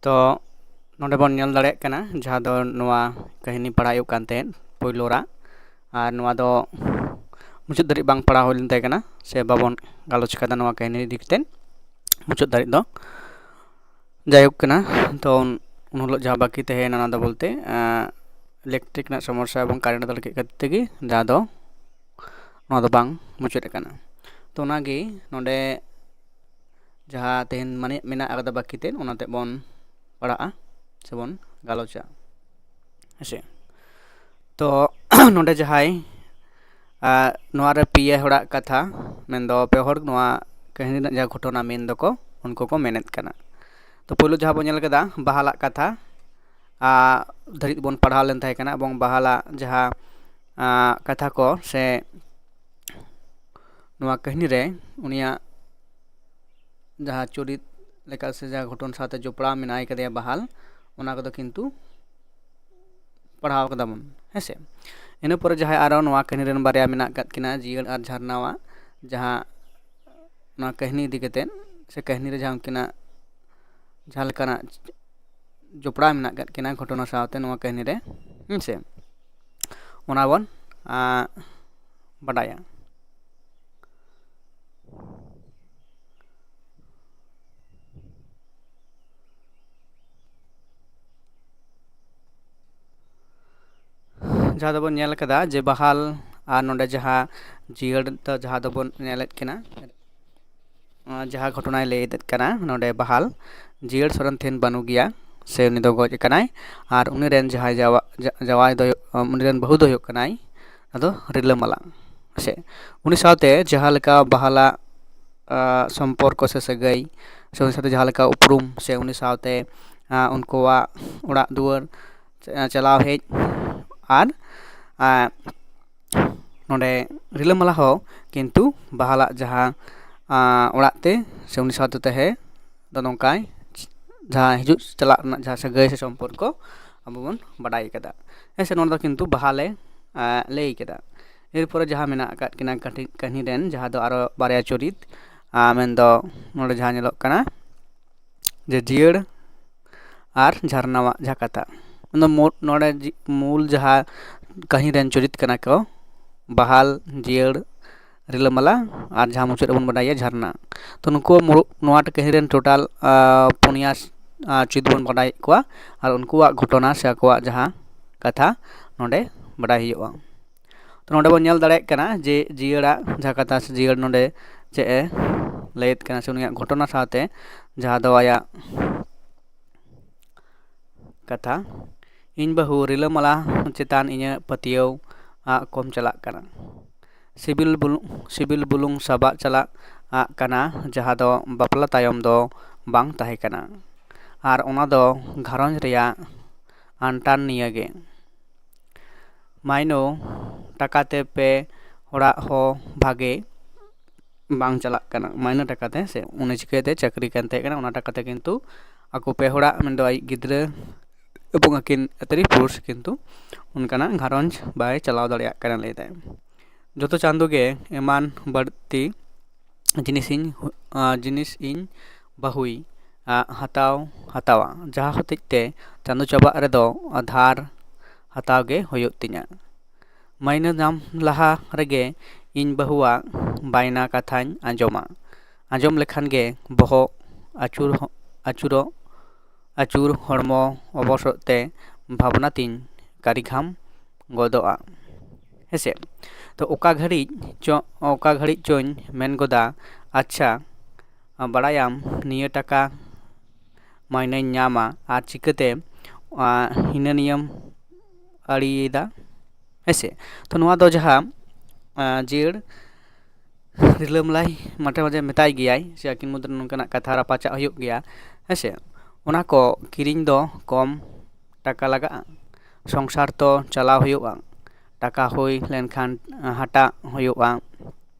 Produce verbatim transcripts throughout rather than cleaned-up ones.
ᱛᱚ ᱱᱚᱰᱮ ᱵᱚᱱ ᱧᱮᱞ ᱫᱟᱲᱮᱭᱟᱜ ᱠᱟᱱᱟ, ᱡᱟᱦᱟᱸ ᱫᱚ ᱱᱚᱣᱟ ᱠᱟᱹᱦᱱᱤ ᱯᱟᱲᱦᱟᱣ ᱦᱩᱭᱩᱜ ᱠᱟᱱ ᱛᱟᱦᱮᱸᱫ ᱯᱳᱭᱞᱳ ᱨᱟᱜ, ᱟᱨ ᱱᱚᱣᱟ ᱫᱚ ᱢᱩᱪᱟᱹᱫ ᱫᱷᱟᱹᱨᱤᱡ ᱵᱟᱝ ᱯᱟᱲᱦᱟᱣ ᱦᱩᱭ ᱞᱮᱱ ᱛᱟᱦᱮᱸ ᱠᱟᱱᱟ, ᱥᱮ ᱵᱟᱵᱚᱱ ᱜᱟᱞᱚᱪ ᱠᱟᱫᱟ ᱱᱚᱣᱟ ᱠᱟᱹᱦᱱᱤ ᱤᱫᱤ ᱠᱟᱛᱮᱫ ᱢᱩᱪᱟᱹᱫ ᱫᱷᱟᱹᱨᱤᱡ ᱫᱚ᱾ ᱡᱟᱭᱦᱳᱠ ᱠᱟᱱᱟ, ᱛᱚ ᱩᱱ ᱩᱱ ᱦᱤᱞᱳᱜ ᱡᱟᱦᱟᱸ ᱵᱟᱹᱠᱤ ᱛᱟᱦᱮᱸᱭᱮᱱᱟ, ᱚᱱᱟ ᱫᱚ ᱵᱚᱞᱛᱮ ᱤᱞᱮᱠᱴᱨᱤᱠ ᱨᱮᱱᱟᱜ ᱥᱚᱢᱚᱥᱥᱟ ᱮᱵᱚᱝ ᱠᱟᱨᱮᱱᱴ ᱫᱟᱲᱮ ᱠᱮᱫ ᱠᱷᱟᱹᱛᱤᱨ ᱛᱮᱜᱮ ᱡᱟᱦᱟᱸ ᱫᱚ ᱱᱚᱣᱟ ᱫᱚ ᱵᱟᱝ ᱢᱩᱪᱟᱹᱫ ᱟᱠᱟᱱᱟ᱾ ᱛᱚ ᱚᱱᱟᱜᱮ ᱱᱚᱰᱮ ᱡᱟᱦᱟᱸ ᱛᱮᱦᱮᱧ ᱢᱟᱱᱮ ᱢᱮᱱᱟᱜ ᱟᱠᱟᱫᱟ ᱵᱟᱹᱠᱤ ᱛᱮᱫ, ᱚᱱᱟ ᱛᱮᱫ ᱵᱚᱱ ᱯᱟᱲᱦᱟᱜᱼᱟ ᱥᱮᱵᱚᱱ ᱜᱟᱞᱚᱪᱟ, ᱦᱮᱸᱥᱮ᱾ ᱛᱚ ᱱᱚᱰᱮ ᱡᱟᱦᱟᱸᱭ ᱟᱨ ᱱᱚᱣᱟ ᱨᱮ ᱯᱮ ᱦᱚᱲᱟᱜ ᱠᱟᱛᱷᱟ, ᱢᱮᱱᱫᱚ ᱯᱮ ᱦᱚᱲ ᱱᱚᱣᱟ ᱠᱟᱹᱦᱱᱤ ᱨᱮᱱᱟᱜ ᱡᱟᱦᱟᱸ ᱜᱷᱚᱴᱚᱱᱟ ᱢᱮᱱ ᱫᱚᱠᱚ, ᱩᱱᱠᱩ ᱠᱚ ᱢᱮᱱᱮᱫ ᱠᱟᱱᱟ᱾ ᱛᱚ ᱯᱳᱭᱞᱳ ᱡᱟᱦᱟᱸ ᱵᱚᱱ ᱧᱮᱞ ᱠᱮᱫᱟ, ᱵᱟᱦᱟᱞᱟᱜ ᱠᱟᱛᱷᱟ ᱟᱨ ᱫᱷᱟᱹᱨᱤᱡ ᱵᱚᱱ ᱯᱟᱲᱦᱟᱣ ᱞᱮᱱ ᱛᱟᱦᱮᱸ ᱠᱟᱱᱟ, ᱮᱵᱚᱝ ᱵᱟᱦᱟᱞᱟᱜ ᱡᱟᱦᱟᱸ ᱟᱸ, ᱠᱟᱛᱷᱟ ᱠᱚ ᱥᱮ ᱱᱚᱣᱟ ᱠᱟᱹᱦᱱᱤ ᱨᱮ ᱩᱱᱤᱭᱟᱜ ᱡᱟᱦᱟᱸ ᱪᱚᱨᱤᱛ ᱞᱮᱠᱟ ᱥᱮ ᱡᱟᱦᱟᱸ ᱜᱷᱚᱴᱚᱱ ᱥᱟᱶᱛᱮ ᱡᱚᱯᱲᱟᱣ ᱢᱮᱱᱟᱭ ᱠᱟᱫᱮᱭᱟ ᱵᱟᱦᱟᱞ, ᱚᱱᱟ ᱠᱚᱫᱚ ᱠᱤᱱᱛᱩ ᱯᱟᱲᱦᱟᱣ ᱠᱟᱫᱟ ᱵᱚᱱ, ᱦᱮᱸ ᱥᱮ᱾ ᱤᱱᱟᱹ ᱯᱚᱨᱮ ᱡᱟᱦᱟᱸᱭ ᱟᱨᱚ ᱱᱚᱣᱟ ᱠᱟᱹᱦᱱᱤ ᱨᱮᱱ ᱵᱟᱨᱭᱟ ᱢᱮᱱᱟᱜ ᱟᱠᱟᱫ ᱠᱤᱱᱟ, ᱡᱤᱭᱟᱹᱲ ᱟᱨ ᱡᱷᱟᱨᱱᱟᱣᱟᱜ, ᱡᱟᱦᱟᱸ ᱱᱚᱣᱟ ᱠᱟᱹᱦᱱᱤ ᱤᱫᱤ ᱠᱟᱛᱮᱫ ᱥᱮ ᱠᱟᱹᱦᱱᱤ ᱨᱮ ᱡᱟᱦᱟᱸ ᱩᱱᱠᱤᱱᱟᱜ ᱡᱟᱦᱟᱸ ᱞᱮᱠᱟᱱᱟᱜ ᱡᱚᱯᱲᱟᱣ ᱢᱮᱱᱟᱜ ᱟᱠᱟᱫ ᱠᱤᱱᱟ ᱜᱷᱚᱴᱚᱱᱟ ᱥᱟᱶᱛᱮ ᱱᱚᱣᱟ ᱠᱟᱹᱦᱱᱤ ᱨᱮ, ᱦᱮᱸ ᱥᱮ, ᱚᱱᱟ ᱵᱚᱱ ᱟᱸ, ᱵᱟᱰᱟᱭᱟ᱾ ᱡᱟᱦᱟᱸ ᱫᱚᱵᱚᱱ ᱧᱮᱞ ᱠᱟᱫᱟ ᱡᱮ ᱵᱟᱦᱟᱞ ᱟᱨ ᱱᱚᱰᱮ ᱡᱟᱦᱟᱸ ᱡᱤᱭᱟᱹᱲ ᱫᱚ ᱡᱟᱦᱟᱸ ᱫᱚᱵᱚᱱ ᱧᱮᱞᱮᱫ ᱠᱟᱱᱟ, ᱟᱸ, ᱡᱟᱦᱟᱸ ᱜᱷᱚᱴᱚᱱᱟᱭ ᱞᱟᱹᱭᱮᱫ ᱠᱟᱱᱟ ᱱᱚᱰᱮ ᱵᱟᱦᱟᱞ, ᱡᱤᱭᱟᱹᱲ ᱥᱚᱨᱮᱱ ᱛᱮᱦᱮᱧ ᱵᱟᱹᱱᱩᱜ ᱜᱮᱭᱟ, ᱥᱮ ᱩᱱᱤ ᱫᱚ ᱜᱚᱡ ᱟᱠᱟᱱᱟᱭ, ᱟᱨ ᱩᱱᱤ ᱨᱮᱱ ᱡᱟᱦᱟᱸᱭ ᱡᱟᱣᱟ-, ᱡᱟ-, ᱡᱟᱶᱟᱭ ᱫᱚ ᱦᱩᱭᱩᱜ-, ᱩᱱᱤ ᱨᱮᱱ ᱵᱟᱹᱦᱩ ᱫᱚ ᱦᱩᱭᱩᱜ ᱠᱟᱱᱟᱭ ᱟᱫᱚ ᱨᱤᱞᱟᱹᱢᱟᱞᱟ, ᱥᱮ ᱩᱱᱤ ᱥᱟᱶᱛᱮ ᱡᱟᱦᱟᱸ ᱞᱮᱠᱟ ᱵᱟᱦᱟᱞᱟᱜ, ᱟᱸ, ᱥᱚᱢᱯᱚᱨᱠᱚ ᱥᱮ ᱥᱟᱹᱜᱟᱹᱭ, ᱥᱮ ᱩᱱᱤ ᱥᱟᱶᱛᱮ ᱡᱟᱦᱟᱸ ᱞᱮᱠᱟ ᱩᱯᱨᱩᱢ, ᱥᱮ ᱩᱱᱤ ᱥᱟᱶᱛᱮ, ᱟᱸ, ᱩᱱᱠᱩᱣᱟᱜ ᱚᱲᱟᱜ ᱫᱩᱣᱟᱹᱨ ᱪᱟ-, ᱪᱟᱞᱟᱣ ᱦᱮᱡ, ᱟᱨ, ᱟᱸ, ᱱᱚᱰᱮ ᱨᱤᱞᱟᱹᱢᱟᱞᱟ ᱦᱚᱸ ᱠᱤᱱᱛᱩ ᱵᱟᱦᱟᱞᱟᱜ ᱡᱟᱦᱟᱸ, ᱟᱸ, ᱚᱲᱟᱜ ᱛᱮ ᱥᱮ ᱩᱱᱤ ᱥᱟᱶᱛᱮ ᱛᱟᱦᱮᱸ ᱫᱚ ᱱᱚᱝᱠᱟᱭ, ᱡᱟᱦᱟᱸ ᱦᱤᱡᱩᱜ ᱪᱟᱞᱟᱜ ᱨᱮᱱᱟᱜ ᱡᱟᱦᱟᱸ ᱥᱟᱹᱜᱟᱹᱭ ᱥᱮ ᱥᱚᱢᱯᱚᱨᱠᱚ ᱟᱵᱚ ᱵᱚᱱ ᱵᱟᱰᱟᱭ ᱠᱟᱫᱟ, ᱦᱮᱸ ᱥᱮ᱾ ᱱᱚᱣᱟ ᱫᱚ ᱠᱤᱱᱛᱩ ᱵᱟᱦᱟᱞᱮ, ᱟᱸ, ᱞᱟᱹᱭ ᱠᱮᱫᱟ᱾ ᱮᱨᱯᱚᱨᱮ ᱡᱟᱦᱟᱸ ᱢᱮᱱᱟᱜ ᱟᱠᱟᱫ ᱠᱤᱱᱟ ᱠᱟᱹᱴᱤᱡ ᱠᱟᱹᱦᱱᱤ ᱨᱮᱱ, ᱡᱟᱦᱟᱸ ᱫᱚ ᱟᱨᱚ ᱵᱟᱨᱭᱟ ᱪᱚᱨᱤᱛ, ᱟᱸ, ᱢᱮᱱᱫᱚ ᱱᱚᱰᱮ ᱡᱟᱦᱟᱸ ᱧᱮᱞᱚᱜ ᱠᱟᱱᱟ ᱡᱮ ᱡᱤᱭᱟᱹᱲ ᱟᱨ ᱡᱷᱟᱨᱱᱟᱣᱟᱜ ᱡᱟᱦᱟᱸ ᱠᱟᱛᱷᱟ, ᱚᱱᱟ ᱢᱩ- ᱱᱚᱰᱮ ᱡᱤ- ᱢᱩᱞ ᱡᱟᱦᱟᱸ ᱠᱟᱹᱦᱱᱤ ᱨᱮᱱ ᱪᱚᱨᱤᱛ ᱠᱟᱱᱟ ᱠᱚ, ᱵᱟᱦᱟᱞ, ᱡᱤᱭᱟᱹᱲ, ᱨᱤᱞᱟᱹᱢᱟᱞᱟ, ᱟᱨ ᱡᱟᱦᱟᱸ ᱢᱩᱪᱟᱹᱫ ᱨᱮᱵᱚᱱ ᱵᱟᱰᱟᱭᱟ ᱡᱷᱟᱨᱱᱟ᱾ ᱛᱚ ᱱᱩᱠᱩ ᱢᱩᱨᱩ- ᱱᱚᱣᱟ ᱠᱟᱹᱦᱱᱤ ᱨᱮᱱ ᱴᱳᱴᱟᱞ ᱯᱩᱱᱭᱟ ᱪᱚᱨᱤᱛ ᱵᱚᱱ ᱵᱟᱰᱟᱭᱮᱫ ᱠᱚᱣᱟ, ᱟᱨ ᱩᱱᱠᱩᱣᱟᱜ ᱜᱷᱚᱴᱚᱱᱟ ᱥᱮ ᱟᱠᱚᱣᱟᱜ ᱡᱟᱦᱟᱸ ᱠᱟᱛᱷᱟ ᱱᱚᱰᱮ ᱵᱟᱰᱟᱭ ᱦᱩᱭᱩᱜᱼᱟ᱾ ᱛᱚ ᱱᱚᱰᱮ ᱵᱚᱱ ᱧᱮᱞ ᱫᱟᱲᱮᱭᱟᱜ ᱠᱟᱱᱟ ᱡᱮ ᱡᱤᱭᱟᱹᱲᱟᱜ ᱡᱟᱦᱟᱸ ᱠᱟᱛᱷᱟ ᱥᱮ ᱡᱤᱭᱟᱹᱲ ᱱᱚᱰᱮ ᱪᱮᱫ ᱮ ᱞᱟᱹᱭᱮᱫ ᱠᱟᱱᱟ, ᱥᱮ ᱩᱱᱤᱭᱟᱜ ᱜᱷᱚᱴᱚᱱᱟ ᱥᱟᱶᱛᱮ ᱡᱟᱦᱟᱸ ᱫᱚ ᱟᱭᱟᱜ ᱠᱟᱛᱷᱟ, ᱤᱧ ᱵᱟᱹᱦᱩ ᱨᱤᱞᱟᱹᱢᱟᱞᱟ ᱪᱮᱛᱟᱱ ᱤᱧᱟᱹᱜ ᱯᱟᱹᱛᱭᱟᱹᱣ ᱟᱜ ᱠᱚᱢ ᱪᱟᱞᱟᱜ ᱠᱟᱱᱟ᱾ ᱥᱤᱵᱤᱞ ᱵᱩᱞᱩᱝ, ᱥᱤᱵᱤᱞ ᱵᱩᱞᱩᱝ ᱥᱟᱵᱟᱜ ᱪᱟᱞᱟᱜ ᱟᱜ ᱠᱟᱱᱟ, ᱡᱟᱦᱟᱸ ᱫᱚ ᱵᱟᱯᱞᱟ ᱛᱟᱭᱚᱢ ᱫᱚ ᱵᱟᱝ ᱛᱟᱦᱮᱸ ᱠᱟᱱᱟ, ᱟᱨ ᱚᱱᱟ ᱫᱚ ᱜᱷᱟᱨᱚᱸᱡᱽ ᱨᱮᱭᱟᱜ ᱟᱱᱴᱟᱱ ᱱᱤᱭᱟᱹ ᱜᱮ᱾ ᱢᱟᱭᱱᱳ ᱴᱟᱠᱟ ᱛᱮ ᱯᱮ ᱦᱚᱲᱟᱜ ᱦᱚᱸ ᱵᱷᱟᱜᱮ ᱵᱟᱝ ᱪᱟᱞᱟᱜ ᱠᱟᱱᱟ᱾ ᱢᱟᱭᱱᱳ ᱴᱟᱠᱟ ᱛᱮ, ᱥᱮ ᱩᱱᱤ ᱪᱤᱠᱟᱹᱛᱮ ᱪᱟᱹᱠᱨᱤ ᱠᱟᱱ ᱛᱟᱦᱮᱸ ᱠᱟᱱᱟ, ᱚᱱᱟ ᱴᱟᱠᱟ ᱛᱮ ᱠᱤᱱᱛᱩ ᱟᱠᱚ ᱯᱮ ᱦᱚᱲᱟᱜ, ᱢᱮᱱᱫᱚ ᱟᱡ ᱜᱤᱫᱽᱨᱟᱹ ᱮᱵᱚᱝ ᱟᱹᱠᱤᱱ ᱟᱹᱛᱨᱤ ᱯᱩᱨᱩᱥ ᱠᱤᱱᱛᱩ ᱚᱱᱠᱟᱱᱟᱜ ᱜᱷᱟᱨᱚᱸᱡᱽ ᱵᱟᱭ ᱪᱟᱞᱟᱣ ᱫᱟᱲᱮᱭᱟᱜ ᱠᱟᱱᱟ, ᱞᱟᱹᱭ ᱫᱟᱭ᱾ ᱡᱚᱛᱚ ᱪᱟᱸᱫᱳ ᱜᱮ ᱮᱢᱟᱱ ᱵᱟᱹᱲᱛᱤ ᱡᱤᱱᱤᱥᱤᱧ ᱦᱩ- ᱟ, ᱡᱤᱱᱤᱥ ᱤᱧ ᱵᱟᱹᱦᱩᱭ, ᱟ, ᱦᱟᱛᱟᱣ ᱦᱟᱛᱟᱣᱟ, ᱡᱟᱦᱟᱸ ᱦᱚᱛᱮᱡ ᱛᱮ ᱪᱟᱸᱫᱳ ᱪᱟᱵᱟᱜ ᱨᱮᱫᱚ ᱫᱷᱟᱨ ᱦᱟᱛᱟᱣ ᱜᱮ ᱦᱩᱭᱩᱜ ᱛᱤᱧᱟ᱾ ᱢᱟᱹᱦᱱᱟᱹ ᱧᱟᱢ ᱞᱟᱦᱟ ᱨᱮᱜᱮ ᱤᱧ ᱵᱟᱹᱦᱩᱣᱟᱜ ᱵᱟᱭᱱᱟ ᱠᱟᱛᱷᱟᱧ ᱟᱸᱡᱚᱢᱟ᱾ ᱟᱸᱡᱚᱢ ᱞᱮᱠᱷᱟᱱ ᱜᱮ ᱵᱚᱦᱚᱜ ᱟᱹᱪᱩᱨ ᱦᱚ- ᱟᱹᱪᱩᱨᱚᱜ ᱟᱹᱪᱩᱨ ᱦᱚᱲᱢᱚ ᱚᱵᱚᱥᱚᱜ ᱛᱮ ᱵᱷᱟᱵᱽᱱᱟ ᱛᱤᱧ ᱠᱟᱹᱨᱤᱠᱷᱟᱢ ᱜᱚᱫᱚᱜᱼᱟ᱾ ᱦᱮᱸᱥᱮ? ᱛᱚ ᱚᱠᱟ ᱜᱷᱟᱹᱲᱤᱡ ᱪᱚ, ᱚᱠᱟ ᱜᱷᱟᱹᱲᱤᱡ ᱪᱚᱧ ᱢᱮᱱ ᱜᱚᱫᱟ, "ᱟᱪᱪᱷᱟ, ᱵᱟᱲᱟᱭᱟᱢ ᱱᱤᱭᱟᱹ ᱴᱟᱠᱟ ᱢᱟᱭᱱᱟᱧ ᱧᱟᱢᱟ ᱟᱨ ᱪᱤᱠᱟᱹᱛᱮ, ᱟ, ᱦᱤᱱᱟᱹ ᱱᱤᱭᱟᱹᱢ ᱟᱲᱮᱭᱮᱫᱟ?" ᱦᱮᱸᱥᱮ? ᱛᱚ ᱱᱚᱣᱟ ᱫᱚ ᱡᱟᱦᱟᱸ, ᱟ, ᱡᱤᱭᱟᱹᱲ ᱨᱤᱞᱟᱹᱢᱟᱞᱟᱭ ᱢᱟᱡᱷᱮ ᱢᱟᱡᱷᱮ ᱢᱮᱛᱟᱭ ᱜᱮᱭᱟᱭ, ᱥᱮ ᱟᱹᱠᱤᱱ ᱢᱩᱫᱽᱨᱮ ᱱᱚᱝᱠᱟᱱᱟᱜ ᱠᱟᱛᱷᱟ ᱨᱟᱯᱟᱪᱟᱜ ᱦᱩᱭᱩᱜ ᱜᱮᱭᱟ, ᱦᱮᱸᱥᱮ? ᱚᱱᱟ ᱠᱚ ᱠᱤᱨᱤᱧ ᱫᱚ ᱠᱚᱢ ᱴᱟᱠᱟ ᱞᱟᱜᱟᱜᱼᱟ, ᱥᱚᱝᱥᱟᱨ ᱛᱚ ᱪᱟᱞᱟᱣ ᱦᱩᱭᱩᱜᱼᱟ, ᱴᱟᱠᱟ ᱦᱩᱭ ᱞᱮᱱᱠᱷᱟᱱ ᱦᱟᱴᱟᱜ ᱦᱩᱭᱩᱜᱼᱟ,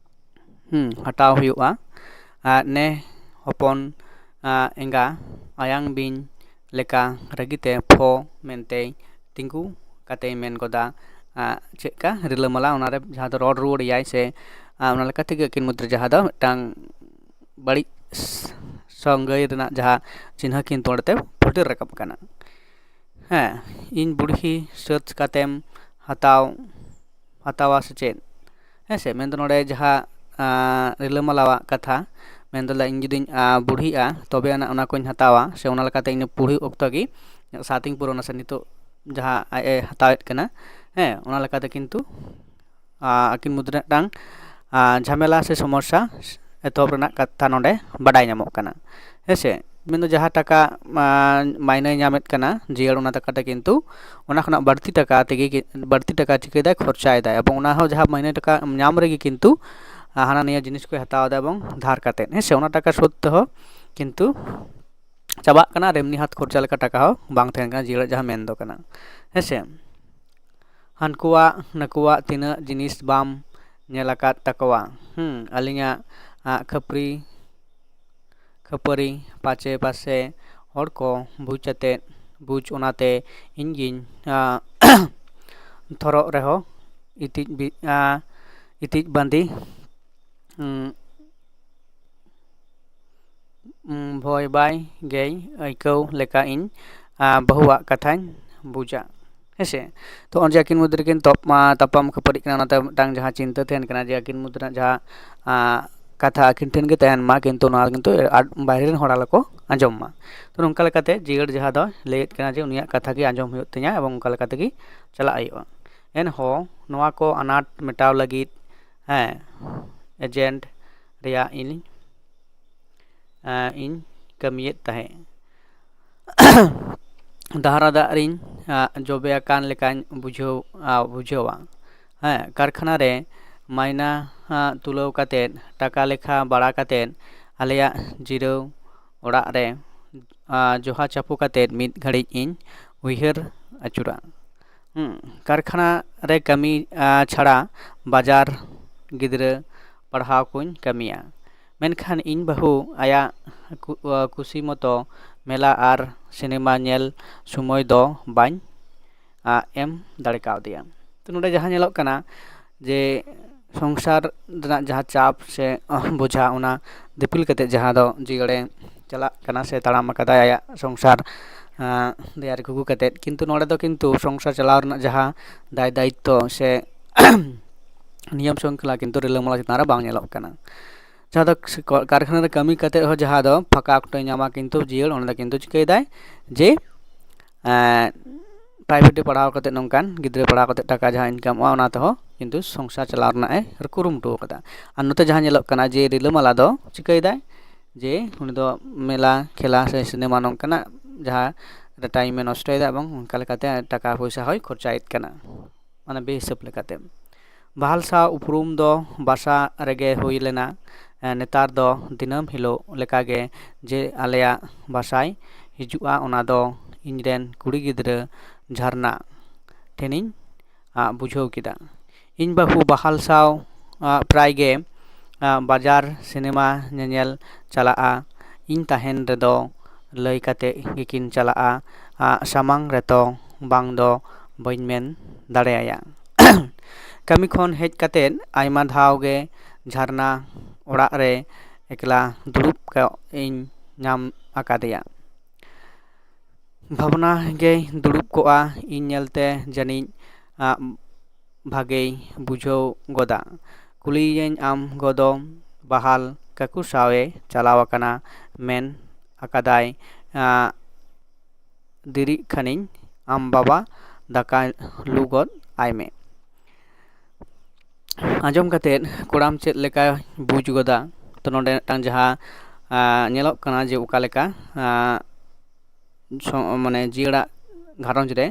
ᱦᱩᱸ, ᱦᱟᱴᱟᱣ ᱦᱩᱭᱩᱜᱼᱟ᱾ ᱟᱨ ᱱᱮ ᱦᱚᱯᱚᱱ, ᱟ, ᱮᱸᱜᱟ ᱟᱭᱟᱝ ᱵᱤᱧ ᱞᱮᱠᱟ ᱨᱟᱹᱜᱤᱛᱮ ᱯᱷᱚ ᱢᱮᱱᱛᱮᱭ ᱛᱤᱸᱜᱩ ᱠᱟᱛᱮᱭ ᱢᱮᱱ ᱜᱚᱫᱟ, ᱟ, ᱪᱮᱫᱠᱟ ᱨᱤᱞᱟᱹᱢᱟᱞᱟ ᱚᱱᱟᱨᱮ ᱡᱟᱦᱟᱸ ᱫᱚ ᱨᱚᱲ ᱨᱩᱣᱟᱹᱲ ᱮᱭᱟᱭ ᱥᱮ, ᱟ, ᱚᱱᱟ ᱞᱮᱠᱟ ᱛᱮᱜᱮ ᱟᱹᱠᱤᱱ ᱢᱩᱫᱽᱨᱮ ᱡᱟᱦᱟᱸ ᱫᱚ ᱢᱤᱫᱴᱟᱝ ᱵᱟᱹᱲᱤᱡ ᱥ- ᱥᱟᱹᱜᱟᱹᱭ ᱨᱮᱱᱟᱜ ᱡᱟᱦᱟᱸ ᱪᱤᱱᱦᱟᱹ ᱠᱤᱱᱛᱩ ᱚᱸᱰᱮ ᱛᱮ ᱯᱷᱩᱴᱮᱞ ᱨᱟᱠᱟᱵ ᱠᱟᱱᱟ᱾ ᱦᱮᱸ, ᱤᱧ ᱵᱩᱲᱦᱤ ᱥᱟᱹᱛ ᱠᱟᱛᱮᱢ ᱦᱟᱛᱟᱣ ᱦᱟᱛᱟᱣᱟ ᱥᱮ ᱪᱮᱫ? ᱦᱮᱸ ᱥᱮ, ᱢᱮᱱᱫᱚ ᱱᱚᱰᱮ ᱡᱟᱦᱟᱸ ᱨᱤᱞᱟᱹᱢᱟᱞᱟᱣᱟᱜ ᱠᱟᱛᱷᱟ, ᱢᱮᱱᱫᱚ ᱤᱧ ᱡᱩᱫᱤᱧ ᱵᱩᱲᱦᱤᱜᱼᱟ, ᱛᱚᱵᱮ ᱟᱱᱟᱜ ᱚᱱᱟ ᱠᱚᱧ ᱦᱟᱛᱟᱣᱟ, ᱥᱮ ᱚᱱᱟ ᱞᱮᱠᱟᱛᱮ ᱤᱧ ᱵᱩᱲᱦᱤ ᱚᱠᱛᱚ ᱜᱮ ᱥᱟᱛᱤᱧ ᱯᱩᱨᱚᱱᱟ, ᱥᱮ ᱱᱤᱛᱚᱜ ᱡᱟᱦᱟᱸ ᱟᱡ ᱮ ᱦᱟᱛᱟᱣᱮᱫ ᱠᱟᱱᱟ, ᱦᱮᱸ, ᱚᱱᱟ ᱞᱮᱠᱟᱛᱮ ᱠᱤᱱᱛᱩ ᱟᱹᱠᱤᱱ ᱢᱩᱫᱽᱨᱮ ᱢᱤᱫᱴᱟᱝ ᱡᱷᱟᱢᱮᱞᱟ ᱥᱮ ᱥᱚᱢᱚᱥᱥᱟ ᱮᱛᱚᱦᱚᱵ ᱨᱮᱱᱟᱜ ᱠᱟᱛᱷᱟ ᱱᱚᱰᱮ ᱵᱟᱰᱟᱭ ᱧᱟᱢᱚᱜ ᱠᱟᱱᱟ᱾ ᱦᱮᱸ ᱥᱮ, ᱢᱮᱱᱫᱚ ᱡᱟᱦᱟᱸ ᱴᱟᱠᱟ ᱢᱟᱭᱱᱮᱭ ᱧᱟᱢᱮᱫ ᱠᱟᱱᱟ ᱡᱤᱭᱟᱹᱲ, ᱚᱱᱟ ᱴᱟᱠᱟ ᱛᱮ ᱠᱤᱱᱛᱩ ᱚᱱᱟ ᱠᱷᱚᱱᱟᱜ ᱵᱟᱹᱲᱛᱤ ᱴᱟᱠᱟ ᱛᱮᱜᱮ ᱵᱟᱹᱲᱛᱤ ᱴᱟᱠᱟ ᱪᱤᱠᱟᱹᱭᱮᱫᱟᱭ, ᱠᱷᱚᱨᱪᱟᱭᱮᱫᱟᱭ᱾ ᱮᱵᱚᱝ ᱚᱱᱟ ᱦᱚᱸ ᱡᱟᱦᱟᱸ ᱢᱟᱭᱱᱮ ᱴᱟᱠᱟ ᱧᱟᱢ ᱨᱮᱜᱮ ᱠᱤᱱᱛᱩ ᱦᱟᱱᱟ ᱱᱤᱭᱟᱹ ᱡᱤᱱᱤᱥ ᱠᱚᱭ ᱦᱟᱛᱟᱣ ᱮᱫᱟ, ᱮᱵᱚᱝ ᱫᱷᱟᱨ ᱠᱟᱛᱮᱫ, ᱦᱮᱸ ᱥᱮ, ᱚᱱᱟ ᱴᱟᱠᱟ ᱥᱳᱫᱷ ᱛᱮᱦᱚᱸ ᱠᱤᱱᱛᱩ ᱪᱟᱵᱟᱜ ᱠᱟᱱᱟ ᱟᱨ ᱮᱢᱱᱤ ᱦᱟᱛ ᱠᱷᱚᱨᱪᱟ ᱞᱮᱠᱟ ᱴᱟᱠᱟ ᱦᱚᱸ ᱵᱟᱝ ᱛᱟᱦᱮᱱ ᱠᱟᱱᱟ, ᱡᱤᱭᱟᱹᱲᱟᱜ ᱡᱟᱦᱟᱸ ᱢᱮᱱ ᱫᱚ ᱠᱟᱱᱟ, ᱦᱮᱸ ᱥᱮ᱾ ᱦᱟᱱᱠᱩᱣᱟᱜ ᱱᱟᱹᱠᱩᱣᱟᱜ ᱛᱤᱱᱟᱹᱜ ᱡᱤᱱᱤᱥ ᱵᱟᱢ ᱧᱮᱞ ᱟᱠᱟᱫ ᱛᱟᱠᱚᱣᱟ᱾ ᱦᱩᱸ, ᱟᱹᱞᱤᱧᱟᱜ ᱠᱷᱟᱹᱯᱟᱹᱨᱤ ᱠᱷᱟᱹᱯᱟᱹᱨᱤ ᱯᱟᱪᱮ ᱯᱟᱥᱮ ᱦᱚᱲ ᱠᱚ ᱵᱩᱡᱽ ᱟᱛᱮᱫ ᱵᱩᱡᱽ, ᱚᱱᱟᱛᱮ ᱤᱧ ᱜᱤᱧ ᱛᱷᱚᱨᱚᱜ ᱨᱮᱦᱚᱸ ᱤᱛᱤᱡ ᱤᱛᱤᱡ ᱵᱟᱸᱫᱤ ᱵᱷᱚᱭ ᱵᱟᱭ ᱜᱮᱭ ᱟᱹᱭᱠᱟᱹᱣ ᱞᱮᱠᱟ ᱤᱧ ᱵᱟᱹᱦᱩᱣᱟᱜ ᱠᱟᱛᱷᱟᱧ ᱵᱩᱡᱟ᱾ ᱦᱮᱸᱥᱮ, ᱛᱚ ᱚᱱᱮ ᱡᱮ ᱟᱹᱠᱤᱱ ᱢᱚᱫᱽᱫᱷᱮ ᱨᱮᱠᱤᱱ ᱛᱚᱯ ᱛᱟᱯᱟᱢ ᱠᱷᱟᱹᱯᱟᱹᱨᱤᱜ ᱠᱟᱱᱟ, ᱚᱱᱟᱛᱮ ᱢᱤᱫᱴᱟᱝ ᱡᱟᱦᱟᱸ ᱪᱤᱱᱛᱟᱹ ᱛᱟᱦᱮᱱ ᱠᱟᱱᱟ ᱡᱮ ᱟᱹᱠᱤᱱ ᱢᱚᱫᱽᱫᱷᱮ ᱨᱮᱱᱟᱜ ᱡᱟᱦᱟᱸ ᱠᱟᱛᱷᱟ ᱟᱹᱠᱤᱱ ᱴᱷᱮᱱ ᱜᱮ ᱛᱟᱦᱮᱱ ᱢᱟ, ᱠᱤᱱᱛᱩ ᱱᱚᱣᱟ ᱠᱤᱱᱛᱩ ᱵᱟᱭᱨᱮ ᱨᱮᱱ ᱦᱚᱲ ᱟᱞᱚ ᱠᱚ ᱟᱸᱡᱚᱢ ᱢᱟ᱾ ᱛᱚ ᱱᱚᱝᱠᱟ ᱞᱮᱠᱟᱛᱮ ᱡᱤᱭᱟᱹᱲ ᱡᱟᱦᱟᱸ ᱫᱚ ᱞᱟᱹᱭᱮᱫ ᱠᱟᱱᱟ ᱡᱮ ᱩᱱᱤᱭᱟᱜ ᱠᱟᱛᱷᱟ ᱜᱮ ᱟᱸᱡᱚᱢ ᱦᱩᱭᱩᱜ ᱛᱤᱧᱟ ᱮᱵᱚᱝ ᱚᱱᱠᱟ ᱞᱮᱠᱟ ᱛᱮᱜᱮ ᱪᱟᱞᱟᱜ ᱦᱩᱭᱩᱜᱼᱟ᱾ ᱮᱱᱦᱚᱸ ᱱᱚᱣᱟ ᱠᱚ ᱟᱱᱟᱴ ᱢᱮᱴᱟᱣ ᱞᱟᱹᱜᱤᱫ ᱦᱮᱸ ᱮᱡᱮᱱᱴ ᱨᱮᱭᱟᱜ ᱤᱧ ᱤᱧ ᱠᱟᱹᱢᱤᱭᱮᱫ ᱛᱟᱦᱮᱸᱫ᱾ ᱫᱟᱦᱨᱟ ᱫᱟᱜ ᱨᱤᱧ ᱡᱚᱵᱮ ᱟᱠᱟᱱ ᱞᱮᱠᱟᱧ ᱵᱩᱡᱷᱟᱹᱣ ᱵᱩᱡᱷᱟᱹᱣᱟ᱾ ᱦᱮᱸ, ᱠᱟᱨᱠᱷᱟᱱᱟ ᱨᱮ ᱢᱟᱭᱱᱟ ᱛᱩᱞᱟᱹᱣ ᱠᱟᱛᱮᱫ, ᱴᱟᱠᱟ ᱞᱮᱠᱷᱟ ᱵᱟᱲᱟ ᱠᱟᱛᱮᱫ, ᱟᱞᱮᱭᱟᱜ ᱡᱤᱨᱟᱹᱣ ᱚᱲᱟᱜ ᱨᱮ ᱡᱚᱦᱟ ᱪᱟᱯᱚ ᱠᱟᱛᱮᱫ ᱢᱤᱫ ᱜᱷᱟᱹᱲᱤᱡ ᱤᱧ ᱩᱭᱦᱟᱹᱨ ᱟᱹᱪᱩᱨᱟ᱾ ᱠᱟᱨᱠᱷᱟᱱᱟ ᱨᱮ ᱠᱟᱹᱢᱤ ᱪᱷᱟᱲᱟ ᱵᱟᱡᱟᱨ ᱜᱤᱫᱽᱨᱟᱹ ᱯᱟᱲᱦᱟᱣ ᱠᱚᱧ ᱠᱟᱹᱢᱤᱭᱟ, ᱢᱮᱱᱠᱷᱟᱱ ᱤᱧ ᱵᱟᱹᱦᱩ ᱟᱭᱟᱜ ᱠᱩᱥᱤ ᱢᱚᱛᱚ ᱢᱮᱞᱟ ᱟᱨ ᱥᱤᱱᱮᱢᱟ ᱧᱮᱞ ᱥᱚᱢᱚᱭ ᱫᱚ ᱵᱟᱹᱧ ᱮᱢ ᱫᱟᱲᱮ ᱠᱟᱣᱫᱮᱭᱟ᱾ ᱛᱚ ᱱᱚᱰᱮ ᱡᱟᱦᱟᱸ ᱧᱮᱞᱚᱜ ᱠᱟᱱᱟ ᱡᱮ ᱥᱚᱝᱥᱟᱨ ᱨᱮᱱᱟᱜ ᱡᱟᱦᱟᱸ ᱪᱟᱯ ᱥᱮ ᱵᱳᱡᱷᱟ, ᱚᱱᱟ ᱫᱤᱯᱤᱞ ᱠᱟᱛᱮᱫ ᱡᱟᱦᱟᱸ ᱫᱚ ᱡᱤᱭᱟᱹᱲᱮ ᱪᱟᱞᱟᱜ ᱠᱟᱱᱟ ᱥᱮ ᱛᱟᱲᱟᱢ ᱟᱠᱟᱫᱟᱭ ᱟᱭᱟᱜ ᱥᱚᱝᱥᱟᱨ ᱫᱮᱭᱟ ᱨᱮ ᱜᱷᱩᱜᱩ ᱠᱟᱛᱮᱫ, ᱠᱤᱱᱛᱩ ᱱᱚᱰᱮ ᱫᱚ ᱠᱤᱱᱛᱩ ᱥᱚᱝᱥᱟᱨ ᱪᱟᱞᱟᱣ ᱨᱮᱱᱟᱜ ᱡᱟᱦᱟᱸ ᱫᱟᱭ ᱫᱟᱭᱤᱛᱛᱚ ᱥᱮ ᱱᱤᱭᱚᱢ ᱥᱚᱝᱠᱷᱞᱟ ᱠᱤᱱᱛᱩ ᱨᱤᱞᱟᱹᱢᱟᱞᱟ ᱪᱮᱛᱟᱱ ᱨᱮ ᱵᱟᱝ ᱧᱮᱞᱚᱜ ᱠᱟᱱᱟ᱾ ᱡᱟᱦᱟᱸ ᱫᱚ ᱠᱟᱨᱠᱷᱟᱱᱟ ᱨᱮ ᱠᱟᱹᱢᱤ ᱠᱟᱛᱮᱫ ᱦᱚᱸ ᱡᱟᱦᱟᱸ ᱫᱚ ᱯᱷᱟᱸᱠᱟ ᱚᱠᱛᱚᱭ ᱧᱟᱢᱟ, ᱠᱤᱱᱛᱩ ᱡᱤᱭᱟᱹᱲ ᱚᱸᱰᱮ ᱫᱚ ᱠᱤᱱᱛᱩ ᱪᱤᱠᱟᱹᱭᱮᱫᱟᱭ ᱡᱮ ᱯᱨᱟᱭᱵᱷᱮᱴ ᱨᱮ ᱯᱟᱲᱦᱟᱣ ᱠᱟᱛᱮᱫ ᱱᱚᱝᱠᱟᱱ ᱜᱤᱫᱽᱨᱟᱹ ᱯᱟᱲᱦᱟᱣ ᱠᱟᱛᱮᱫ ᱴᱟᱠᱟ ᱡᱟᱦᱟᱸ ᱤᱱᱠᱟᱢᱚᱜᱼᱟ, ᱚᱱᱟ ᱛᱮᱦᱚᱸ ᱠᱤᱱᱛᱩ ᱥᱚᱝᱥᱟᱨ ᱪᱟᱞᱟᱣ ᱨᱮᱱᱟᱜ ᱮ ᱠᱩᱨᱩᱢᱩᱴᱩ ᱟᱠᱟᱫᱟ᱾ ᱟᱨ ᱱᱚᱛᱮ ᱡᱟᱦᱟᱸ ᱧᱮᱞᱚᱜ ᱠᱟᱱᱟ ᱡᱮ ᱨᱤᱞᱟᱹᱢᱟᱞᱟ ᱫᱚ ᱪᱤᱠᱟᱹᱭᱮᱫᱟᱭ ᱡᱮ ᱩᱱᱤ ᱫᱚ ᱢᱮᱞᱟ ᱠᱷᱮᱞᱟ ᱥᱮ ᱥᱤᱱᱮᱢᱟ ᱱᱚᱝᱠᱟᱱᱟᱜ ᱡᱟᱦᱟᱸ ᱨᱮ ᱴᱟᱭᱤᱢ ᱮ ᱱᱚᱥᱴᱚᱭᱮᱫᱟ ᱮᱵᱚᱝ ᱚᱱᱠᱟ ᱞᱮᱠᱟᱛᱮ ᱴᱟᱠᱟ ᱯᱚᱭᱥᱟ ᱦᱚᱸᱭ ᱠᱷᱚᱨᱪᱟᱭᱮᱫ ᱠᱟᱱᱟ, ᱢᱟᱱᱮ ᱵᱮᱦᱤᱥᱟᱹᱵ ᱞᱮᱠᱟᱛᱮ᱾ ᱵᱟᱦᱟᱞ ᱥᱟᱶ ᱩᱯᱨᱩᱢ ᱫᱚ ᱵᱟᱥᱟ ᱨᱮᱜᱮ ᱦᱩᱭ ᱞᱮᱱᱟ᱾ ᱮ, ᱱᱮᱛᱟᱨ ᱫᱚ ᱫᱤᱱᱟᱹᱢ ᱦᱤᱞᱳᱜ ᱞᱮᱠᱟᱜᱮ ᱡᱮ ᱟᱞᱮᱭᱟᱜ ᱵᱟᱥᱟᱭ ᱦᱤᱡᱩᱜᱼᱟ, ᱚᱱᱟ ᱫᱚ ᱤᱧᱨᱮᱱ ᱠᱩᱲᱤ ᱜᱤᱫᱽᱨᱟᱹ ᱡᱷᱟᱨᱱᱟ ᱴᱷᱮᱱᱤᱧ, ᱟ, ᱵᱩᱡᱷᱟᱹᱣ ᱠᱮᱫᱟ᱾ ᱤᱧ ᱵᱟᱹᱦᱩ ᱵᱟᱦᱟᱞ ᱥᱟᱶ, ᱟ, ᱯᱨᱟᱭ ᱜᱮ, ᱟ, ᱵᱟᱡᱟᱨ ᱥᱤᱱᱮᱢᱟ ᱧᱮᱧᱮᱞ ᱪᱟᱞᱟᱜᱼᱟ᱾ ᱤᱧ ᱛᱟᱦᱮᱱ ᱨᱮᱫᱚ ᱞᱟᱹᱭ ᱠᱟᱛᱮ ᱜᱮᱠᱤᱱ ᱪᱟᱞᱟᱜᱼᱟ᱾ ᱟ, ᱥᱟᱢᱟᱝ ᱨᱮᱛᱚ ᱵᱟᱝ ᱫᱚ ᱵᱟᱹᱧ ᱢᱮᱱ ᱫᱟᱲᱮᱭᱟᱭᱟ᱾ ᱠᱟᱹᱢᱤ ᱠᱷᱚᱱ ᱦᱮᱡ ᱠᱟᱛᱮ ᱟᱭᱢᱟ ᱫᱷᱟᱣ ᱜᱮ ᱡᱷᱟᱨᱱᱟ ᱚᱲᱟᱜ ᱨᱮ ᱮᱠᱞᱟ ᱫᱩᱲᱩᱵ ᱠᱚᱜ ᱤᱧ ᱧᱟᱢ ᱟᱠᱟᱫᱮᱭᱟ᱾ ᱵᱷᱟᱵᱽᱱᱟ ᱜᱮᱭ ᱫᱩᱲᱩᱵ ᱠᱚᱜᱼᱟ, ᱤᱧ ᱧᱮᱞᱛᱮ ᱡᱟᱹᱱᱤᱡ, ᱟ, ᱵᱷᱟᱜᱮᱭ ᱵᱩᱡᱷᱟᱹᱣ ᱜᱚᱫᱟ᱾ ᱠᱩᱞᱤᱭᱮᱭᱟᱹᱧ, "ᱟᱢ ᱜᱚ ᱫᱚ ᱵᱟᱦᱟᱞ ᱠᱟᱠᱩ ᱥᱟᱶᱮ ᱪᱟᱞᱟᱣ ᱟᱠᱟᱱᱟ, ᱢᱮᱱ ᱟᱠᱟᱫᱟᱭ, ᱟ, ᱫᱮᱨᱤᱜ ᱠᱷᱟᱱᱤᱧ, ᱟᱢ ᱵᱟᱵᱟ ᱫᱟᱠᱟ ᱞᱩ ᱜᱚᱫ ᱟᱭ ᱢᱮ᱾" ᱟᱸᱡᱚᱢ ᱠᱟᱛᱮᱫ ᱠᱚᱲᱟᱢ ᱪᱮᱫ ᱞᱮᱠᱟᱭ ᱵᱩᱡᱽ ᱜᱚᱫᱟ? ᱛᱚ ᱱᱚᱰᱮ ᱢᱤᱫᱴᱟᱝ ᱡᱟᱦᱟᱸ, ᱟ, ᱧᱮᱞᱚᱜ ᱠᱟᱱᱟ ᱡᱮ ᱚᱠᱟ ᱞᱮᱠᱟ, ᱟ, ᱥᱚ-, ᱢᱟᱱᱮ ᱡᱤᱭᱟᱹᱲᱟᱜ ᱜᱷᱟᱨᱚᱸᱡᱽ ᱨᱮ,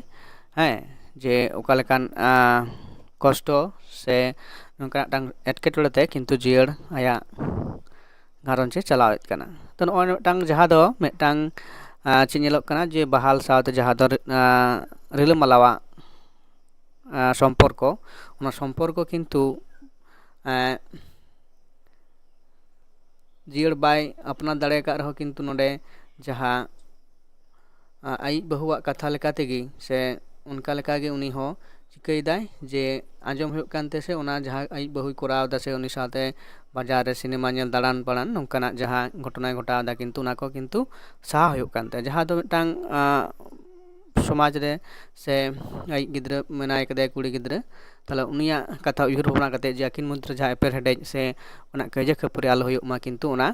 ᱦᱮᱸ, ᱡᱮ ᱚᱠᱟ ᱞᱮᱠᱟᱱ, ᱟ, ᱠᱚᱥᱴᱚ ᱥᱮ ᱱᱚᱝᱠᱟᱱᱟᱜ ᱢᱤᱫᱴᱟᱝ ᱮᱴᱠᱮᱴᱚᱬᱮ ᱛᱮ ᱠᱤᱱᱛᱩ ᱡᱤᱭᱟᱹᱲ ᱟᱭᱟᱜ ᱜᱷᱟᱨᱚᱸᱡᱽ ᱮ ᱪᱟᱞᱟᱣᱮᱫ ᱠᱟᱱᱟ᱾ ᱛᱚ ᱱᱚᱜᱼᱚᱭ ᱢᱤᱫᱴᱟᱝ ᱡᱟᱦᱟᱸ ᱫᱚ ᱢᱤᱫᱴᱟᱝ, ᱟ, ᱪᱮᱫ ᱧᱮᱞᱚᱜ ᱠᱟᱱᱟ ᱡᱮ ᱵᱟᱦᱟᱞ ᱥᱟᱶᱛᱮ ᱡᱟᱦᱟᱸ ᱫᱚ, ᱟ, ᱨᱤᱞᱟᱹᱢᱟᱞᱟᱣᱟᱜ, ᱟ, ᱥᱚᱢᱯᱚᱨᱠᱚ, ᱚᱱᱟ ᱥᱚᱢᱯᱚᱨᱠᱚ ᱠᱤᱱᱛᱩ, ᱮ, ᱡᱤᱭᱟᱹᱲ ᱵᱟᱭ ᱟᱯᱱᱟᱨ ᱫᱟᱲᱮ ᱟᱠᱟᱫ ᱨᱮᱦᱚᱸ ᱠᱤᱱᱛᱩ ᱱᱚᱰᱮ ᱡᱟᱦᱟᱸ, ᱟ, ᱟᱭᱤᱡ ᱵᱟᱹᱦᱩᱣᱟᱜ ᱠᱟᱛᱷᱟ ᱞᱮᱠᱟ ᱛᱮᱜᱮ ᱥᱮ ᱚᱱᱠᱟ ᱞᱮᱠᱟᱜᱮ ᱩᱱᱤ ᱦᱚᱸ ᱪᱤᱠᱟᱹᱭᱮᱫᱟᱭ ᱡᱮ ᱟᱸᱡᱚᱢ ᱦᱩᱭᱩᱜ ᱠᱟᱱ ᱛᱮ ᱥᱮ ᱚᱱᱟ ᱡᱟᱦᱟᱸ ᱟᱡ ᱵᱟᱹᱦᱩᱭ ᱠᱚᱨᱟᱣ ᱮᱫᱟ ᱥᱮ ᱩᱱᱤ ᱥᱟᱶᱛᱮ ᱵᱟᱡᱟᱨ ᱨᱮ ᱥᱤᱱᱮᱢᱟ ᱧᱮᱞ ᱫᱟᱬᱟᱱ ᱯᱟᱲᱟᱱ ᱱᱚᱝᱠᱟᱱᱟᱜ ᱡᱟᱦᱟᱸ ᱜᱷᱚᱴᱚᱱᱟᱭ ᱜᱷᱚᱴᱟᱣ ᱮᱫᱟ, ᱠᱤᱱᱛᱩ ᱚᱱᱟ ᱠᱚ ᱠᱤᱱᱛᱩ ᱥᱟᱦᱟ ᱦᱩᱭᱩᱜ ᱠᱟᱱ ᱛᱟᱭᱟ, ᱡᱟᱦᱟᱸ ᱫᱚ ᱢᱤᱫᱴᱟᱝ ᱟᱸ, ᱥᱚᱢᱟᱡᱽ ᱨᱮ ᱥᱮ ᱟᱡ ᱜᱤᱫᱽᱨᱟᱹ ᱢᱮᱱᱟᱭ ᱠᱟᱫᱮᱭᱟ ᱠᱩᱲᱤ ᱜᱤᱫᱽᱨᱟᱹ, ᱛᱟᱦᱚᱞᱮ ᱩᱱᱤᱭᱟᱜ ᱠᱟᱛᱷᱟ ᱩᱭᱦᱟᱹᱨ ᱵᱷᱟᱵᱽᱱᱟ ᱠᱟᱛᱮ ᱡᱮ ᱟᱹᱠᱤᱱ ᱢᱚᱫᱽᱫᱷᱮ ᱨᱮ ᱡᱟᱦᱟᱸ ᱮᱯᱮᱨ ᱦᱮᱰᱮᱡ ᱥᱮ ᱚᱱᱟ ᱠᱟᱹᱭᱡᱟᱹ ᱠᱷᱟᱹᱯᱟᱹᱨᱤ ᱟᱞᱚ ᱦᱩᱭᱩᱜ ᱢᱟ, ᱠᱤᱱᱛᱩ ᱚᱱᱟ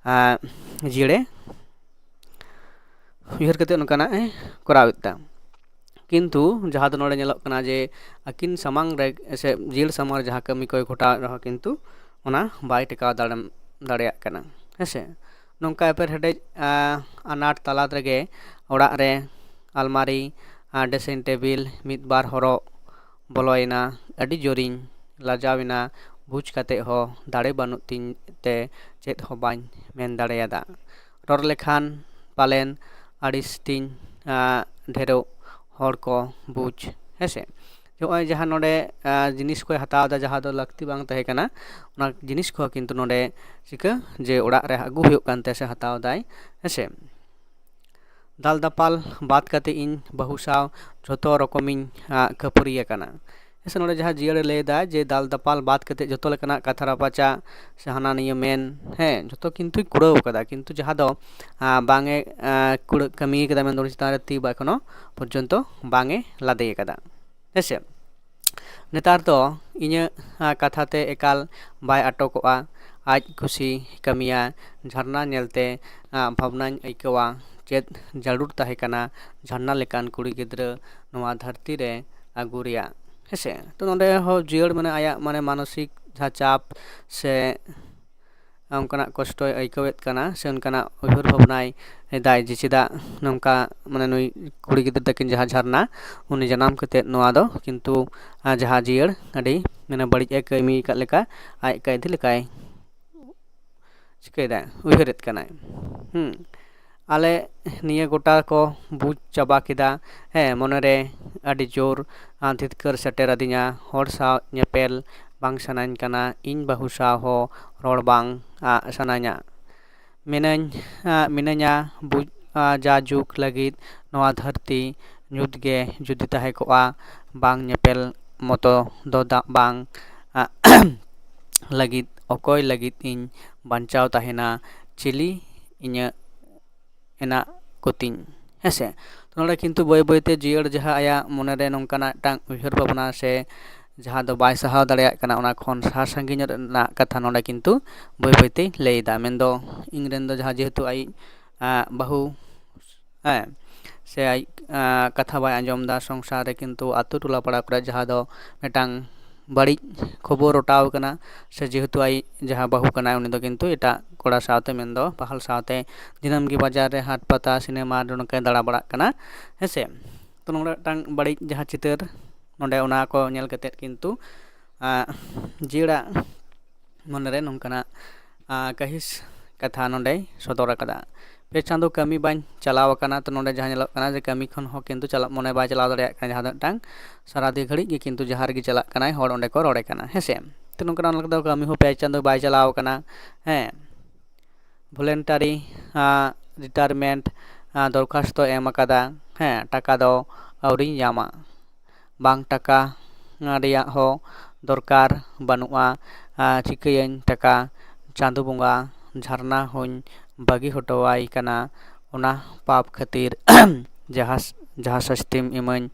ᱟᱸ, ᱡᱤᱭᱟᱹᱲᱮ ᱩᱭᱦᱟᱹᱨ ᱠᱟᱛᱮ ᱱᱚᱝᱠᱟᱱᱟᱜ ᱮ ᱠᱚᱨᱟᱣ ᱮᱫᱟ᱾ ᱠᱤᱱᱛᱩ ᱡᱟᱦᱟᱸ ᱫᱚ ᱱᱚᱰᱮ ᱧᱮᱞᱚᱜ ᱠᱟᱱᱟ ᱡᱮ ᱟᱹᱠᱤᱱ ᱥᱟᱢᱟᱝ ᱨᱮ ᱥᱮ ᱡᱤᱭᱟᱹᱲ ᱥᱟᱢᱟᱝ ᱨᱮ ᱡᱟᱦᱟᱸ ᱠᱟᱹᱢᱤ ᱠᱚᱭ ᱜᱷᱚᱴᱟᱣᱮᱫ ᱨᱮᱦᱚᱸ ᱠᱤᱱᱛᱩ ᱚᱱᱟ ᱵᱟᱭ ᱴᱮᱠᱟᱣ ᱫᱟᱲᱮ ᱫᱟᱲᱮᱭᱟᱜ ᱠᱟᱱᱟ᱾ ᱦᱮᱸᱥᱮ, ᱱᱚᱝᱠᱟ ᱮᱯᱮᱨ ᱦᱮᱰᱮᱡ ᱟᱸ, ᱟᱱᱟᱴ ᱛᱟᱞᱟ ᱨᱮᱜᱮ ᱚᱲᱟᱜ ᱨᱮ ᱟᱞᱢᱟᱨᱤ ᱟᱨ ᱰᱨᱮᱥᱤᱝ ᱴᱮᱵᱤᱞ ᱢᱤᱫ ᱵᱟᱨ ᱦᱚᱨᱚᱜ ᱵᱚᱞᱚᱭᱮᱱᱟ᱾ ᱟᱹᱰᱤ ᱡᱳᱨᱤᱧ ᱞᱟᱡᱟᱣᱮᱱᱟ, ᱵᱩᱡᱽ ᱠᱟᱛᱮ ᱦᱚᱸ ᱫᱟᱲᱮ ᱵᱟᱹᱱᱩᱜ ᱛᱤᱧ ᱛᱮ ᱪᱮᱫ ᱦᱚᱸ ᱵᱟᱹᱧ ᱢᱮᱱ ᱫᱟᱲᱮᱭᱟᱫᱟ᱾ ᱨᱚᱲ ᱞᱮᱠᱷᱟᱱ ᱯᱟᱞᱮᱱ ᱟᱹᱲᱤᱥ ᱛᱤᱧ ᱟᱸ, ᱰᱷᱮᱨᱚᱜ ᱦᱚᱲ ᱠᱚ ᱵᱩᱡᱽ, ᱦᱮᱸᱥᱮ᱾ ᱱᱚᱜᱼᱚᱭ ᱡᱟᱦᱟᱸ ᱱᱚᱰᱮ ᱟᱸ, ᱡᱤᱱᱤᱥ ᱠᱚᱭ ᱦᱟᱛᱟᱣ ᱮᱫᱟ ᱡᱟᱦᱟᱸ ᱫᱚ ᱞᱟᱹᱠᱛᱤ ᱵᱟᱝ ᱛᱟᱦᱮᱸ ᱠᱟᱱᱟ, ᱚᱱᱟ ᱡᱤᱱᱤᱥ ᱠᱚᱦᱚᱸ ᱠᱤᱱᱛᱩ ᱱᱚᱰᱮ ᱪᱤᱠᱟᱹ ᱡᱮ ᱚᱲᱟᱜ ᱨᱮ ᱟᱹᱜᱩ ᱦᱩᱭᱩᱜ ᱠᱟᱱ ᱛᱟᱭᱟ ᱥᱮ ᱦᱟᱛᱟᱣ ᱫᱟᱭ, ᱦᱮᱸᱥᱮ᱾ ᱫᱟᱞ ᱫᱟᱯᱟᱞ ᱵᱟᱫ ᱠᱟᱛᱮ ᱤᱧ ᱵᱟᱹᱦᱩ ᱥᱟᱶ ᱡᱷᱚᱛᱚ ᱨᱚᱠᱚᱢᱤᱧ ᱟᱸ, ᱠᱷᱟᱹᱯᱟᱹᱨᱤ ᱟᱠᱟᱱᱟ᱾ ᱦᱮᱸ ᱥᱮ, ᱱᱚᱰᱮ ᱡᱟᱦᱟᱸ ᱡᱤᱭᱟᱹᱲᱮ ᱞᱟᱹᱭ ᱮᱫᱟ ᱡᱮ ᱫᱟᱞ ᱫᱟᱯᱟᱞ ᱵᱟᱫ ᱠᱟᱛᱮ ᱡᱷᱚᱛᱚ ᱞᱮᱠᱟᱱᱟᱜ ᱠᱟᱛᱷᱟ ᱨᱟᱯᱟᱪᱟᱜ ᱥᱮ ᱦᱟᱱᱟ ᱱᱤᱭᱟᱹ ᱢᱮᱱ, ᱦᱮᱸ, ᱡᱷᱚᱛᱚ ᱠᱤᱱᱛᱩᱭ ᱠᱩᱲᱟᱹᱣ ᱟᱠᱟᱫᱟ, ᱠᱤᱱᱛᱩ ᱡᱟᱦᱟᱸ ᱫᱚ ᱟᱸ, ᱵᱟᱝ ᱮ ᱟᱸ, ᱠᱩᱲᱟᱹ ᱠᱟᱹᱢᱤ ᱟᱠᱟᱫᱟ, ᱢᱮᱱᱫᱚ ᱩᱱᱤ ᱪᱮᱛᱟᱱ ᱨᱮ ᱛᱤ ᱵᱟ ᱮᱠᱷᱚᱱᱚ ᱯᱚᱨᱡᱚᱱᱛᱚ ᱵᱟᱝ ᱮ ᱞᱟᱫᱮ ᱟᱠᱟᱫᱟ᱾ ᱦᱮᱸᱥᱮ, ᱱᱮᱛᱟᱨ ᱫᱚ ᱤᱧᱟᱹᱜ ᱟᱸ, ᱠᱟᱛᱷᱟ ᱛᱮ ᱮᱠᱟᱞ ᱵᱟᱭ ᱟᱴᱚᱠᱚᱜᱼᱟ᱾ ᱟᱡ ᱠᱩᱥᱤ ᱠᱟᱹᱢᱤᱭᱟ᱾ ᱡᱷᱟᱨᱱᱟ ᱧᱮᱞᱛᱮ ᱟᱸ, ᱵᱷᱟᱵᱽᱱᱟᱧ ᱟᱹᱭᱠᱟᱹᱣᱟ᱾ ᱪᱮᱫ ᱡᱟᱹᱨᱩᱲ ᱛᱟᱦᱮᱸ ᱠᱟᱱᱟ ᱡᱷᱟᱨᱱᱟ ᱞᱮᱠᱟᱱ ᱠᱩᱲᱤ ᱜᱤᱫᱽᱨᱟᱹ ᱱᱚᱣᱟ ᱫᱷᱟᱹᱨᱛᱤ ᱨᱮ ᱟᱹᱜᱩ ᱨᱮᱭᱟᱜ? ᱦᱮᱸᱥᱮ, ᱛᱚ ᱱᱚᱰᱮ ᱦᱚᱸ ᱡᱤᱭᱟᱹᱲ ᱢᱟᱱᱮ ᱟᱭᱟᱜ ᱢᱟᱱᱮ ᱢᱟᱱᱚᱥᱤᱠ ᱡᱟᱦᱟᱸ ᱪᱟᱯ ᱥᱮ ᱚᱱᱠᱟᱱᱟᱜ ᱠᱚᱥᱴᱚᱭ ᱟᱹᱭᱠᱟᱹᱣᱮᱫ ᱠᱟᱱᱟ ᱥᱮ ᱚᱱᱠᱟᱱᱟᱜ ᱩᱭᱦᱟᱹᱨ ᱵᱷᱟᱵᱽᱱᱟᱭ ᱮᱫᱟᱭ ᱡᱮ ᱪᱮᱫᱟᱜ ᱱᱚᱝᱠᱟ ᱢᱟᱱᱮ ᱱᱩᱭ ᱠᱩᱲᱤ ᱜᱤᱫᱽᱨᱟᱹ ᱛᱟᱹᱠᱤᱱ ᱡᱟᱦᱟᱸ ᱡᱷᱟᱨᱱᱟ, ᱩᱱᱤ ᱡᱟᱱᱟᱢ ᱠᱟᱛᱮᱫ ᱱᱚᱣᱟ ᱫᱚ ᱠᱤᱱᱛᱩ ᱟᱸ, ᱡᱟᱦᱟᱸ ᱡᱤᱭᱟᱹᱲ ᱟᱹᱰᱤ ᱢᱟᱱᱮ ᱵᱟᱹᱲᱤᱡ ᱮ ᱠᱟᱹᱢᱤ ᱟᱠᱟᱫ ᱞᱮᱠᱟ ᱟᱡ ᱠᱟᱹᱭᱫᱷᱤ ᱞᱮᱠᱟᱭ ᱪᱤᱠᱟᱹᱭᱮᱫᱟᱭ, ᱩᱭᱦᱟᱹᱨᱮᱫ ᱠᱟᱱᱟᱭ᱾ ᱦᱩᱸ᱾ ᱟᱞᱮ ᱱᱤᱭᱟᱹ ᱜᱚᱴᱟ ᱠᱚ ᱵᱩᱡᱽ ᱪᱟᱵᱟ ᱠᱮᱫᱟ᱾ ᱦᱮᱸ, ᱢᱚᱱᱮᱨᱮ ᱟᱹᱰᱤ ᱡᱳᱨ ᱟᱸ, ᱫᱷᱤᱛᱠᱟᱹᱨ ᱥᱮᱴᱮᱨ ᱟᱹᱫᱤᱧᱟ᱾ ᱦᱚᱲ ᱥᱟᱶ ᱧᱮᱯᱮᱞ ᱵᱟᱝ ᱥᱟᱱᱟᱧ ᱠᱟᱱᱟ᱾ ᱤᱧ ᱵᱟᱹᱦᱩ ᱥᱟᱶ ᱦᱚᱸ ᱨᱚᱲ ᱵᱟᱝ ᱟᱸ, ᱥᱟᱱᱟᱧᱟ᱾ ᱢᱤᱱᱟᱹᱧ, ᱟᱸ, ᱢᱤᱱᱟᱹᱧᱟ ᱵᱩᱡᱽ, ᱟᱸ, ᱡᱟ ᱡᱩᱜᱽ ᱞᱟᱹᱜᱤᱫ ᱱᱚᱣᱟ ᱫᱷᱟᱹᱨᱛᱤ ᱧᱩᱛ ᱜᱮ ᱡᱩᱫᱤ ᱛᱟᱦᱮᱸ ᱠᱚᱜᱼᱟ, ᱵᱟᱝ ᱧᱮᱯᱮᱞ ᱢᱚᱛᱚ ᱫᱚ ᱫᱟᱜ ᱵᱟᱝ ᱞᱟᱹᱜᱤᱫ, ᱚᱠᱚᱭ ᱞᱟᱹᱜᱤᱫ ᱤᱧ ᱵᱟᱧᱪᱟᱣ ᱛᱟᱦᱮᱱᱟ, ᱪᱤᱞᱤ ᱤᱧᱟᱹᱜ ᱮᱱᱟᱜ ᱠᱚᱛᱤᱧ, ᱦᱮᱸᱥᱮ᱾ ᱱᱚᱰᱮ ᱠᱤᱱᱛᱩ ᱵᱟᱹᱭ ᱵᱟᱹᱭᱛᱮ ᱡᱤᱭᱟᱹᱲ ᱡᱟᱦᱟᱸ ᱟᱭᱟᱜ ᱢᱚᱱᱮᱨᱮ ᱱᱚᱝᱠᱟᱱᱟᱜ ᱢᱤᱫᱴᱟᱝ ᱩᱭᱦᱟᱹᱨ ᱵᱷᱟᱵᱽᱱᱟ ᱥᱮ ᱡᱟᱦᱟᱸ ᱫᱚ ᱵᱟᱭ ᱥᱟᱦᱟᱣ ᱫᱟᱲᱮᱭᱟᱜ ᱠᱟᱱᱟ, ᱚᱱᱟ ᱠᱷᱚᱱ ᱥᱟᱦᱟ ᱥᱟᱺᱜᱤᱧ ᱨᱮᱱᱟᱜ ᱠᱟᱛᱷᱟ ᱱᱚᱰᱮ ᱠᱤᱱᱛᱩ ᱵᱟᱹᱭ ᱵᱟᱹᱭᱛᱮᱭ ᱞᱟᱹᱭ ᱮᱫᱟ᱾ ᱢᱮᱱᱫᱚ ᱤᱧ ᱨᱮᱱ ᱫᱚ ᱡᱟᱦᱟᱸ ᱡᱮᱦᱮᱛᱩ ᱟᱡ ᱵᱟᱹᱦᱩ, ᱦᱮᱸ, ᱥᱮ ᱟᱡ ᱠᱟᱛᱷᱟ ᱵᱟᱭ ᱟᱸᱡᱚᱢ ᱮᱫᱟ, ᱥᱚᱝᱥᱟᱨ ᱨᱮ ᱠᱤᱱᱛᱩ ᱟᱛᱳ ᱴᱚᱞᱟ ᱯᱟᱲᱟ ᱠᱚᱨᱮ ᱡᱟᱦᱟᱸ ᱫᱚ ᱢᱤᱫᱴᱟᱝ ᱵᱟᱹᱲᱤᱡ ᱠᱷᱚᱵᱚᱨ ᱨᱚᱴᱟᱣ ᱠᱟᱱᱟ, ᱥᱮ ᱡᱮᱦᱮᱛᱩ ᱟᱡ ᱡᱟᱦᱟᱸ ᱵᱟᱹᱦᱩ ᱠᱟᱱᱟᱭ, ᱩᱱᱤ ᱫᱚ ᱠᱤᱱᱛᱩ ᱮᱴᱟᱜ ᱠᱚᱲᱟ ᱥᱟᱶᱛᱮ, ᱢᱮᱱᱫᱚ ᱵᱟᱦᱟᱞ ᱥᱟᱶᱛᱮ ᱫᱤᱱᱟᱹᱢ ᱜᱮ ᱵᱟᱡᱟᱨ ᱨᱮ, ᱦᱟᱴ ᱯᱟᱛᱟ, ᱥᱤᱱᱮᱢᱟ ᱱᱚᱝᱠᱟᱭ ᱫᱟᱬᱟ ᱵᱟᱲᱟᱜ ᱠᱟᱱᱟ, ᱦᱮᱸᱥᱮ᱾ ᱛᱚ ᱱᱚᱰᱮ ᱢᱤᱫᱴᱟᱝ ᱵᱟᱹᱲᱤᱡ ᱡᱟᱦᱟᱸ ᱪᱤᱛᱟᱹᱨ, ᱱᱚᱰᱮ ᱚᱱᱟ ᱠᱚ ᱧᱮᱞ ᱠᱟᱛᱮᱫ ᱠᱤᱱᱛᱩ ᱡᱤᱭᱟᱹᱲᱟᱜ ᱢᱚᱱᱮᱨᱮ ᱱᱚᱝᱠᱟᱱᱟᱜ ᱠᱟᱹᱦᱤᱥ ᱠᱟᱛᱷᱟ ᱱᱚᱰᱮᱭ ᱥᱚᱫᱚᱨ ᱟᱠᱟᱫᱟ᱾ ᱯᱮ ᱪᱟᱸᱫᱳ ᱠᱟᱹᱢᱤ ᱵᱟᱹᱧ ᱪᱟᱞᱟᱣ ᱟᱠᱟᱱᱟ᱾ ᱛᱚ ᱱᱚᱰᱮ ᱡᱟᱦᱟᱸ ᱧᱮᱞᱚᱜ ᱠᱟᱱᱟ ᱡᱮ ᱠᱟᱹᱢᱤ ᱠᱷᱚᱱ ᱦᱚᱸ ᱠᱤᱱᱛᱩ ᱪᱟᱞᱟᱜ ᱢᱚᱱᱮ ᱵᱟᱭ ᱪᱟᱞᱟᱣ ᱫᱟᱲᱮᱭᱟᱜ ᱠᱟᱱᱟ, ᱡᱟᱦᱟᱸ ᱫᱚ ᱢᱤᱫᱴᱟᱝ ᱥᱟᱨᱟ ᱫᱤ ᱜᱷᱟᱹᱲᱤᱡ ᱜᱮ ᱠᱤᱱᱛᱩ ᱡᱟᱦᱟᱸ ᱨᱮᱜᱮ ᱪᱟᱞᱟᱜ ᱠᱟᱱᱟᱭ, ᱦᱚᱲ ᱚᱸᱰᱮ ᱠᱚ ᱨᱚᱲᱮ ᱠᱟᱱᱟ, ᱦᱮᱸᱥᱮ᱾ ᱛᱚ ᱱᱚᱝᱠᱟᱱᱟᱜ ᱞᱮᱠᱟ ᱫᱚ ᱠᱟᱹᱢᱤ ᱦᱚᱸ ᱯᱮ ᱪᱟᱸᱫᱳ ᱵᱟᱭ ᱪᱟᱞᱟᱣ ᱟᱠᱟᱱᱟ, ᱦᱮᱸ᱾ ᱵᱷᱚᱞᱮᱱᱴᱟᱨᱤ ᱨᱤᱴᱟᱭᱟᱨᱢᱮᱱᱴ ᱫᱚᱨᱠᱷᱟᱥᱛᱚ ᱮᱢ ᱟᱠᱟᱫᱟ, ᱦᱮᱸ, ᱴᱟᱠᱟ ᱫᱚ ᱟᱹᱣᱨᱤᱧ ᱧᱟᱢᱟ᱾ ᱵᱟᱝ ᱴᱟᱠᱟ ᱨᱮᱭᱟᱜ ᱦᱚᱸ ᱫᱚᱨᱠᱟᱨ ᱵᱟᱹᱱᱩᱜᱼᱟ᱾ ᱪᱤᱠᱟᱹᱭᱟᱹᱧ ᱴᱟᱠᱟ? ᱪᱟᱸᱫᱳ ᱵᱚᱸᱜᱟ ᱡᱷᱟᱨᱱᱟ ᱦᱚᱸᱧ ᱵᱟᱹᱜᱤ ᱦᱚᱴᱚᱣᱟᱭ ᱠᱟᱱᱟ᱾ ᱚᱱᱟ ᱯᱟᱯ ᱠᱷᱟᱹᱛᱤᱨ ᱡᱟᱦᱟᱸ ᱡᱟᱦᱟᱸ ᱥᱟᱹᱥᱛᱤᱢ ᱤᱢᱟᱹᱧ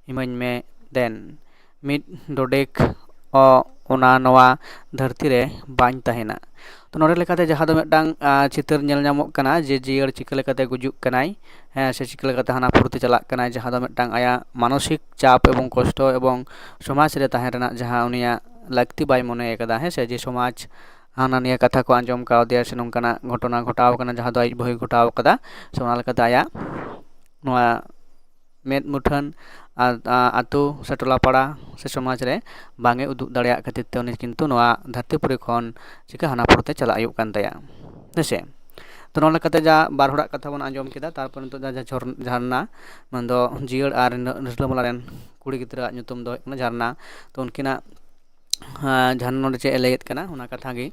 ᱤᱢᱟᱹᱧ ᱢᱮ ᱫᱮᱱ᱾ ᱢᱤᱫ ᱰᱚᱰᱮᱠ ᱚ ᱚᱱᱟ ᱱᱚᱣᱟ ᱫᱷᱟᱹᱨᱛᱤ ᱨᱮ ᱵᱟᱹᱧ ᱛᱟᱦᱮᱱᱟ᱾ ᱛᱚ ᱱᱚᱰᱮ ᱞᱮᱠᱟᱛᱮ ᱡᱟᱦᱟᱸ ᱫᱚ ᱢᱤᱫᱴᱟᱝ ᱪᱤᱛᱟᱹᱨ ᱧᱮᱞ ᱧᱟᱢᱚᱜ ᱠᱟᱱᱟ ᱡᱮ ᱡᱤᱭᱟᱹᱲ ᱪᱤᱠᱟᱹ ᱞᱮᱠᱟᱛᱮ ᱜᱩᱡᱩᱜ ᱠᱟᱱᱟᱭ, ᱦᱮᱸ, ᱥᱮ ᱪᱤᱠᱟᱹ ᱞᱮᱠᱟᱛᱮ ᱦᱟᱱᱟ ᱯᱩᱨᱤᱛᱮ ᱪᱟᱞᱟᱜ ᱠᱟᱱᱟᱭ, ᱡᱟᱦᱟᱸ ᱫᱚ ᱢᱤᱫᱴᱟᱝ ᱟᱭᱟᱜ ᱢᱟᱱᱚᱥᱤᱠ ᱪᱟᱯ ᱮᱵᱚᱝ ᱠᱚᱥᱴᱚ ᱮᱵᱚᱝ ᱥᱚᱢᱟᱡᱽ ᱨᱮ ᱛᱟᱦᱮᱸ ᱨᱮᱱᱟᱜ ᱡᱟᱦᱟᱸ ᱩᱱᱤᱭᱟᱜ ᱞᱟᱹᱠᱛᱤ ᱵᱟᱭ ᱢᱚᱱᱮ ᱟᱠᱟᱫᱟ, ᱦᱮᱸ ᱥᱮ, ᱡᱮ ᱥᱚᱢᱟᱡᱽ ᱦᱟᱱᱟ ᱱᱤᱭᱟᱹ ᱠᱟᱛᱷᱟ ᱠᱚ ᱟᱸᱡᱚᱢ ᱠᱟᱣᱫᱮᱭᱟ ᱥᱮ ᱱᱚᱝᱠᱟᱱᱟᱜ ᱜᱷᱚᱴᱚᱱᱟ ᱜᱷᱚᱴᱟᱣ ᱠᱟᱱᱟ ᱡᱟᱦᱟᱸ ᱫᱚ ᱟᱡ ᱵᱟᱹᱦᱩᱭ ᱜᱷᱚᱴᱟᱣ ᱠᱟᱫᱟ, ᱥᱮ ᱚᱱᱟ ᱞᱮᱠᱟᱛᱮ ᱟᱭᱟᱜ ᱱᱚᱣᱟ ᱢᱮᱫ ᱢᱩᱴᱷᱟᱹᱱ ᱟᱛᱳ ᱥᱮ ᱴᱚᱞᱟ ᱯᱟᱲᱟ ᱥᱮ ᱥᱚᱢᱟᱡᱽ ᱨᱮ ᱵᱟᱝ ᱮ ᱩᱫᱩᱜ ᱫᱟᱲᱮᱭᱟᱜ ᱠᱷᱟᱹᱛᱤᱨ ᱛᱮ ᱩᱱᱤ ᱠᱤᱱᱛᱩ ᱱᱚᱣᱟ ᱫᱷᱟᱹᱨᱛᱤ ᱯᱩᱨᱤ ᱠᱷᱚᱱ ᱪᱤᱠᱟᱹ ᱦᱟᱱᱟ ᱯᱩᱨᱤᱛᱮ ᱪᱟᱞᱟᱜ ᱦᱩᱭᱩᱜ ᱠᱟᱱ ᱛᱟᱭᱟ, ᱦᱮᱸᱥᱮ᱾ ᱛᱚ ᱱᱚᱣᱟ ᱞᱮᱠᱟᱛᱮ ᱡᱟ ᱵᱟᱨ ᱦᱚᱲᱟᱜ ᱠᱟᱛᱷᱟ ᱵᱚᱱ ᱟᱸᱡᱚᱢ ᱠᱮᱫᱟ, ᱛᱟᱨᱯᱚᱨ ᱱᱤᱛᱚᱜ ᱡᱟᱦᱟᱸ ᱡᱷᱚᱨ-, ᱡᱷᱟᱨᱱᱟ, ᱢᱮᱱᱫᱚ ᱡᱤᱭᱟᱹᱲ ᱟᱨ ᱨᱤᱞᱟᱹᱢᱟᱞᱟ ᱨᱮᱱ ᱠᱩᱲᱤ ᱜᱤᱫᱽᱨᱟᱹᱣᱟᱜ ᱧᱩᱛᱩᱢ ᱫᱚ ᱦᱩᱭᱩᱜ ᱠᱟᱱᱟ ᱡᱷᱟᱨᱱᱟ᱾ ᱛᱚ ᱩᱱᱠᱤᱱᱟᱜ ᱡᱷᱟᱨᱱᱟ ᱱᱚᱰᱮ ᱪᱮᱫ ᱮ ᱞᱟᱹᱭᱮᱫ ᱠᱟᱱᱟ, ᱚᱱᱟ ᱠᱟᱛᱷᱟ ᱜᱮ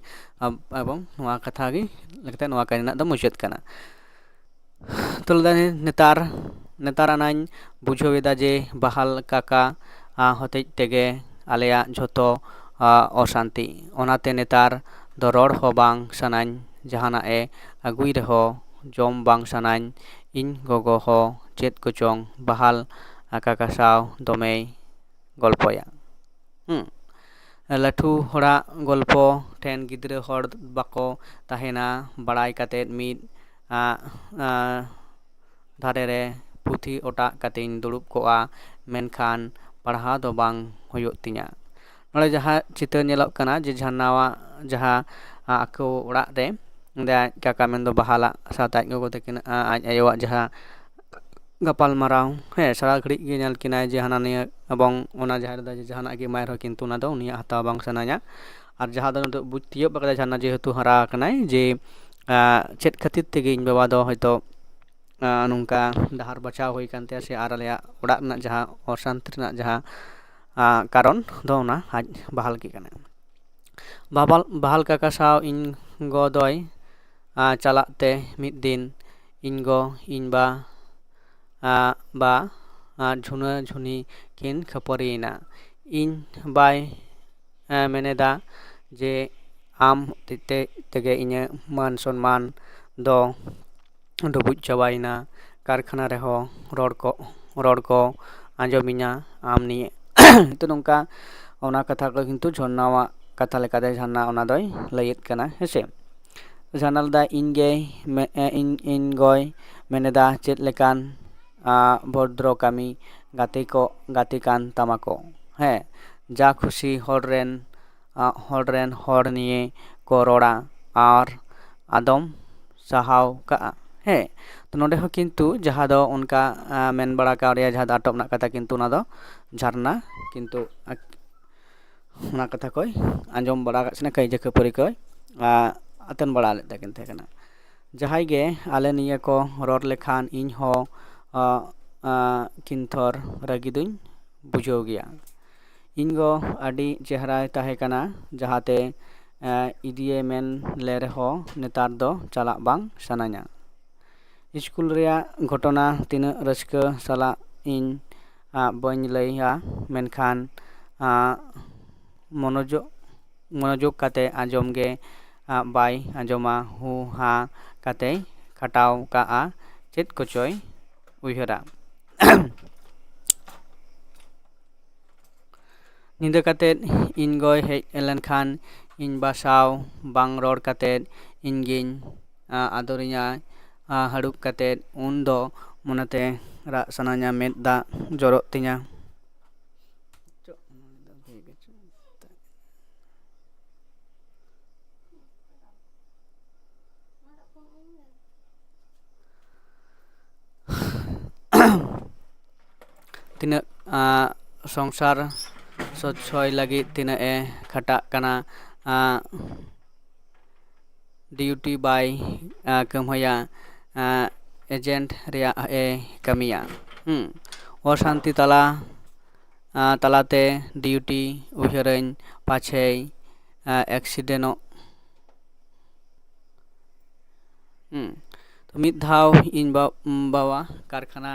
ᱮᱵᱚᱝ ᱱᱚᱣᱟ ᱠᱟᱛᱷᱟ ᱜᱮ ᱞᱮᱠᱟᱛᱮ ᱱᱚᱣᱟ ᱠᱟᱹᱦᱱᱤ ᱨᱮᱱᱟᱜ ᱫᱚ ᱢᱩᱪᱟᱹᱫ ᱠᱟᱱᱟ᱾ ᱛᱚ ᱞᱟᱹᱭᱫᱟ, ᱱᱮᱛᱟᱨ ᱱᱮᱛᱟᱨ ᱟᱱᱟᱧ ᱵᱩᱡᱷᱟᱹᱣ ᱮᱫᱟ ᱡᱮ ᱵᱟᱦᱟᱞ ᱠᱟᱠᱟ ᱦᱚᱛᱮᱡ ᱛᱮᱜᱮ ᱟᱞᱮᱭᱟᱜ ᱡᱷᱚᱛᱚ ᱚᱥᱟᱱᱛᱤ᱾ ᱚᱱᱟᱛᱮ ᱱᱮᱛᱟᱨ ᱫᱚ ᱨᱚᱲ ᱦᱚᱸ ᱵᱟᱝ ᱥᱟᱱᱟᱧ, ᱡᱟᱦᱟᱱᱟᱜ ᱮ ᱟᱹᱜᱩᱭ ᱨᱮᱦᱚᱸ ᱡᱚᱢ ᱵᱟᱝ ᱥᱟᱱᱟᱧ᱾ ᱤᱧ ᱜᱚᱜᱚ ᱦᱚᱸ ᱪᱮᱫ ᱠᱚᱪᱚᱝ ᱵᱟᱦᱟᱞ ᱠᱟᱠᱟ ᱥᱟᱶ ᱫᱚᱢᱮᱭ ᱜᱚᱞᱯᱚᱭᱟ᱾ ᱦᱩᱸ᱾ ᱞᱟᱹᱴᱷᱩ ᱦᱚᱲᱟᱜ ᱜᱚᱞᱯᱚ ᱴᱷᱮᱱ ᱜᱤᱫᱽᱨᱟᱹ ᱦᱚᱲ ᱵᱟᱠᱚ ᱛᱟᱦᱮᱱᱟ᱾ ᱵᱟᱲᱟᱭ ᱠᱟᱛᱮᱫ ᱢᱤᱫ ᱫᱷᱟᱨᱮ ᱨᱮ ᱯᱩᱛᱷᱤ ᱚᱴᱟᱜ ᱠᱟᱛᱮᱧ ᱫᱩᱲᱩᱵ ᱠᱚᱜᱼᱟ, ᱢᱮᱱᱠᱷᱟᱱ ᱯᱟᱲᱦᱟᱣ ᱫᱚ ᱵᱟᱝ ᱦᱩᱭᱩᱜ ᱛᱤᱧᱟ᱾ ᱱᱚᱰᱮ ᱡᱟᱦᱟᱸ ᱪᱤᱛᱟᱹᱨ ᱧᱮᱞᱚᱜ ᱠᱟᱱᱟ ᱡᱮ ᱡᱷᱟᱨᱱᱟᱣᱟᱜ ᱡᱟᱦᱟᱸ ᱟᱠᱚ ᱚᱲᱟᱜ ᱨᱮ ᱟᱡ ᱠᱟᱠᱟ ᱢᱮᱱᱫᱚ ᱵᱟᱦᱟᱞᱟᱜ ᱥᱟᱶᱛᱮ ᱟᱡ ᱜᱚᱜᱚ ᱛᱟᱹᱠᱤᱱ ᱟᱡ ᱟᱭᱳᱣᱟᱜ ᱡᱟᱦᱟᱸ ᱜᱟᱯᱟᱞ ᱢᱟᱨᱟᱣ, ᱦᱮᱸ, ᱥᱟᱨᱟ ᱜᱷᱟᱹᱲᱤᱡ ᱜᱮ ᱧᱮᱞ ᱠᱤᱱᱟᱭ ᱡᱮ ᱦᱟᱱᱟ ᱱᱤᱭᱟᱹ, ᱮᱵᱚᱝ ᱚᱱᱟ ᱡᱟᱦᱟᱸ ᱨᱮᱫᱚ ᱡᱟᱦᱟᱱᱟᱜ ᱜᱮ ᱮᱢᱟᱭ ᱨᱮᱦᱚᱸ ᱠᱤᱱᱛᱩ ᱚᱱᱟ ᱫᱚ ᱩᱱᱤᱭᱟᱜ ᱦᱟᱛᱟᱣ ᱵᱟᱝ ᱥᱟᱱᱟᱭᱟ᱾ ᱟᱨ ᱡᱟᱦᱟᱸ ᱫᱚ ᱱᱤᱛᱚᱜ ᱵᱩᱡᱽ ᱛᱤᱭᱳᱜ ᱠᱟᱫᱟᱭ ᱡᱷᱟᱨᱱᱟ ᱡᱮᱦᱮᱛᱩ ᱦᱟᱨᱟ ᱟᱠᱟᱱᱟᱭ ᱡᱮ ᱪᱮᱫ ᱠᱷᱟᱹᱛᱤᱨ ᱛᱮᱜᱮ ᱤᱧ ᱵᱟᱵᱟ ᱫᱚ ᱦᱚᱭᱛᱳ ᱱᱚᱝᱠᱟ ᱰᱟᱦᱟᱨ ᱵᱟᱪᱷᱟᱣ ᱦᱩᱭ ᱟᱠᱟᱱ ᱛᱟᱭᱟ ᱥᱮ ᱟᱨ ᱟᱞᱮᱭᱟᱜ ᱚᱲᱟᱜ ᱨᱮᱱᱟᱜ ᱡᱟᱦᱟᱸ ᱚᱥᱟᱱᱛᱤ ᱨᱮᱱᱟᱜ ᱡᱟᱦᱟᱸ ᱠᱟᱨᱚᱱ ᱫᱚ ᱚᱱᱟ ᱟᱡ ᱵᱟᱦᱟᱞ ᱜᱮ ᱠᱟᱱᱟ᱾ ᱵᱟᱦᱟᱞ ᱠᱟᱠᱟ ᱥᱟᱶ ᱤᱧ ᱜᱚ ᱫᱚᱭ ᱪᱟᱞᱟᱜ ᱛᱮ ᱢᱤᱫ ᱫᱤᱱ ᱤᱧ ᱜᱚ ᱤᱧ ᱵᱟ ᱵᱟ ᱡᱷᱩᱱᱟᱹ ᱡᱷᱩᱱᱤ ᱠᱤᱱ ᱠᱷᱟᱹᱯᱟᱹᱨᱤᱭᱮᱱᱟ᱾ ᱤᱧ ᱵᱟᱭ ᱢᱮᱱᱮᱫᱟ ᱡᱮ ᱟᱢ ᱦᱚᱛᱮᱡ ᱛᱮᱜᱮ ᱤᱧᱟᱹᱜ ᱢᱟᱱ ᱥᱚᱱᱢᱟᱱ ᱫᱚ ᱰᱩᱵᱩᱡ ᱪᱟᱵᱟᱭᱮᱱᱟ᱾ ᱠᱟᱨᱠᱷᱟᱱᱟ ᱨᱮᱦᱚᱸ ᱨᱚᱲ ᱠᱚ ᱨᱚᱲ ᱠᱚ ᱟᱸᱡᱚᱢᱤᱧᱟ ᱟᱢ ᱱᱤᱭᱮ᱾ ᱛᱚ ᱱᱚᱝᱠᱟ ᱚᱱᱟ ᱠᱟᱛᱷᱟ ᱠᱚ ᱠᱤᱱᱛᱩ ᱡᱷᱚᱨᱱᱟᱣᱟᱜ ᱠᱟᱛᱷᱟ ᱞᱮᱠᱟᱛᱮ ᱡᱷᱟᱨᱱᱟ ᱚᱱᱟ ᱫᱚᱭ ᱞᱟᱹᱭᱮᱫ ᱠᱟᱱᱟ, ᱦᱮᱸᱥᱮ᱾ ᱡᱷᱟᱨᱱᱟ ᱞᱮᱫᱟ ᱤᱧ ᱜᱮ ᱤᱧ ᱜᱚᱭ ᱢᱮᱱᱮᱫᱟ ᱪᱮᱫ ᱞᱮᱠᱟᱱ ᱵᱷᱚᱫᱨᱚ ᱠᱟᱹᱢᱤ ᱜᱟᱛᱮ ᱠᱚ ᱜᱟᱛᱮ ᱠᱟᱱ ᱛᱟᱢᱟ ᱠᱚ, ᱦᱮᱸ, ᱡᱟ ᱠᱷᱩᱥᱤ ᱦᱚᱲ ᱨᱮᱱ ᱦᱚᱲ ᱨᱮᱱ ᱦᱚᱲ ᱱᱤᱭᱮ ᱠᱚ ᱨᱚᱲᱟ ᱟᱨ ᱟᱫᱚᱢ ᱥᱟᱦᱟᱣ ᱠᱟᱜᱼᱟ᱾ ᱦᱮᱸ, ᱛᱚ ᱱᱚᱰᱮ ᱦᱚᱸ ᱠᱤᱱᱛᱩ ᱡᱟᱦᱟᱸ ᱫᱚ ᱚᱱᱠᱟ ᱢᱮᱱ ᱵᱟᱲᱟ ᱠᱟᱣᱫᱮᱭᱟ ᱡᱟᱦᱟᱸ ᱫᱚ ᱟᱴᱚᱠ ᱨᱮᱱᱟᱜ ᱠᱟᱛᱷᱟ, ᱠᱤᱱᱛᱩ ᱚᱱᱟ ᱫᱚ ᱡᱷᱟᱨᱱᱟ ᱠᱤᱱᱛᱩ ᱚᱱᱟ ᱠᱟᱛᱷᱟ ᱠᱚᱭ ᱟᱸᱡᱚᱢ ᱵᱟᱲᱟ ᱠᱟᱜ ᱥᱮ ᱠᱟᱹᱭᱡᱟᱹ ᱠᱷᱟᱹᱯᱟᱹᱨᱤ ᱠᱚᱭ ᱟᱛᱮᱱ ᱵᱟᱲᱟ ᱞᱮᱫ ᱛᱟᱹᱠᱤᱱ ᱛᱟᱦᱮᱸ ᱠᱟᱱᱟ᱾ ᱡᱟᱦᱟᱸᱭ ᱜᱮ ᱟᱞᱮ ᱱᱤᱭᱟᱹ ᱠᱚ ᱨᱚᱲ ᱞᱮᱠᱷᱟᱱ ᱤᱧ ᱦᱚᱸ ᱠᱤᱱᱛᱷᱚᱨ ᱨᱟᱹᱜᱤ ᱫᱩᱧ ᱵᱩᱡᱷᱟᱹᱣ ᱜᱮᱭᱟ᱾ ᱤᱧ ᱜᱚ ᱟᱹᱰᱤ ᱪᱮᱦᱨᱟᱭ ᱛᱟᱦᱮᱸ ᱠᱟᱱᱟ, ᱡᱟᱦᱟᱸᱛᱮ ᱤᱫᱤᱭᱮ ᱢᱮᱱ ᱞᱮ ᱨᱮᱦᱚᱸ ᱱᱮᱛᱟᱨ ᱫᱚ ᱪᱟᱞᱟᱜ ᱵᱟᱝ ᱥᱟᱱᱟᱧᱟ᱾ ᱥᱠᱩᱞ ᱨᱮᱭᱟᱜ ᱜᱷᱚᱴᱚᱱᱟ ᱛᱤᱱᱟᱹᱜ ᱨᱟᱹᱥᱠᱟᱹ ᱥᱟᱞᱟᱜ ᱤᱧ ᱟᱜ, ᱵᱟᱹᱧ ᱞᱟᱹᱭᱟ, ᱢᱮᱱᱠᱷᱟᱱ, ᱟᱜ, ᱢᱚᱱᱚᱡᱳᱜᱽ, ᱢᱚᱱᱚᱡᱳᱜᱽ ᱠᱟᱛᱮ ᱟᱸᱡᱚᱢ ᱜᱮ, ᱟᱜ, ᱵᱟᱭ ᱟᱸᱡᱚᱢᱟ, ᱦᱩ ᱦᱟ ᱠᱟᱛᱮᱭ ᱠᱷᱟᱴᱟᱣ ᱠᱟᱜᱼᱟ, ᱪᱮᱫ ᱠᱚᱪᱚᱭ ᱩᱭᱦᱟᱹᱨᱟ᱾ ᱧᱤᱫᱟᱹ ᱠᱟᱛᱮᱫ ᱤᱧ ᱜᱚᱭ ᱦᱮᱡ ᱞᱮᱱᱠᱷᱟᱱ ᱤᱧ ᱵᱟ ᱥᱟᱶ ᱵᱟᱝ ᱨᱚᱲ ᱠᱟᱛᱮᱫ ᱤᱧ ᱜᱤᱧ, ᱟ, ᱟᱫᱚᱨᱤᱧᱟ, ᱟ, ᱦᱟᱹᱲᱩᱵ ᱠᱟᱛᱮᱫ ᱩᱱ ᱫᱚ ᱢᱚᱱᱮᱛᱮ ᱨᱟᱜ ᱥᱟᱱᱟᱧᱟ, ᱢᱮᱫ ᱫᱟᱜ ᱡᱚᱨᱚᱜ ᱛᱤᱧᱟ᱾ ᱛᱤᱱᱟᱹᱜ, ᱟ, ᱥᱚᱝᱥᱟᱨ ᱥᱚᱪᱪᱷᱚᱭ ᱞᱟᱹᱜᱤᱫ ᱛᱤᱱᱟᱹᱜ ᱮ ᱠᱷᱟᱴᱟᱜ ᱠᱟᱱᱟ, ᱟ, ᱰᱤᱭᱩᱴᱤ ᱵᱟᱭ, ᱟ, ᱠᱟᱹᱢᱦᱟᱹᱭᱟ, ᱟ, ᱮᱡᱮᱱᱴ ᱨᱮᱭᱟᱜ ᱮ ᱠᱟᱹᱢᱤᱭᱟ᱾ ᱦᱩᱸ᱾ ᱚᱥᱟᱱᱛᱤ ᱛᱟᱞᱟ, ᱟ, ᱛᱟᱞᱟᱛᱮ ᱰᱤᱭᱩᱴᱤ ᱩᱭᱦᱟᱹᱨᱟᱹᱧ ᱯᱟᱪᱷᱮᱭ, ᱟ, ᱮᱠᱥᱤᱰᱮᱱᱴᱚᱜ᱾ ᱦᱩᱸ᱾ ᱛᱚ ᱢᱤᱫ ᱫᱷᱟᱣ ᱤᱧ ᱵᱟ-, ᱵᱟᱵᱟ ᱠᱟᱨᱠᱷᱟᱱᱟ,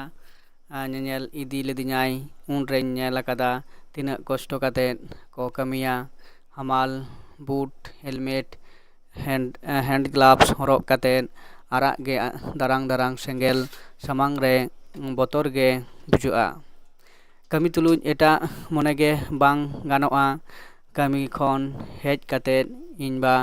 ᱟ, ᱧᱮᱧᱮᱞ ᱤᱫᱤ ᱞᱤᱫᱤᱧᱟᱭ, ᱩᱱᱨᱮᱧ ᱧᱮᱞ ᱟᱠᱟᱫᱟ ᱛᱤᱱᱟᱹᱜ ᱠᱚᱥᱴᱚ ᱠᱟᱛᱮᱫ ᱠᱚ ᱠᱟᱹᱢᱤᱭᱟ᱾ ᱦᱟᱢᱟᱞ ᱵᱩᱴ, ᱦᱮᱞᱢᱮᱴ, ᱦᱮᱱᱰ, ᱦᱮᱱᱰ ᱜᱞᱟᱵᱷᱥ ᱦᱚᱨᱚᱜ ᱠᱟᱛᱮᱫ ᱟᱨᱟᱜ ᱜᱮ ᱫᱟᱨᱟᱝ ᱫᱟᱨᱟᱝ ᱥᱮᱸᱜᱮᱞ ᱥᱟᱢᱟᱝ ᱨᱮ ᱵᱚᱛᱚᱨ ᱜᱮ ᱵᱩᱡᱷᱟᱹᱜᱼᱟ᱾ ᱠᱟᱹᱢᱤ ᱛᱩᱞᱩᱡ ᱮᱴᱟᱜ ᱢᱚᱱᱮ ᱜᱮ ᱵᱟᱝ ᱜᱟᱱᱚᱜᱼᱟ᱾ ᱠᱟᱹᱢᱤ ᱠᱷᱚᱱ ᱦᱮᱡ ᱠᱟᱛᱮᱫ ᱤᱧ ᱵᱟ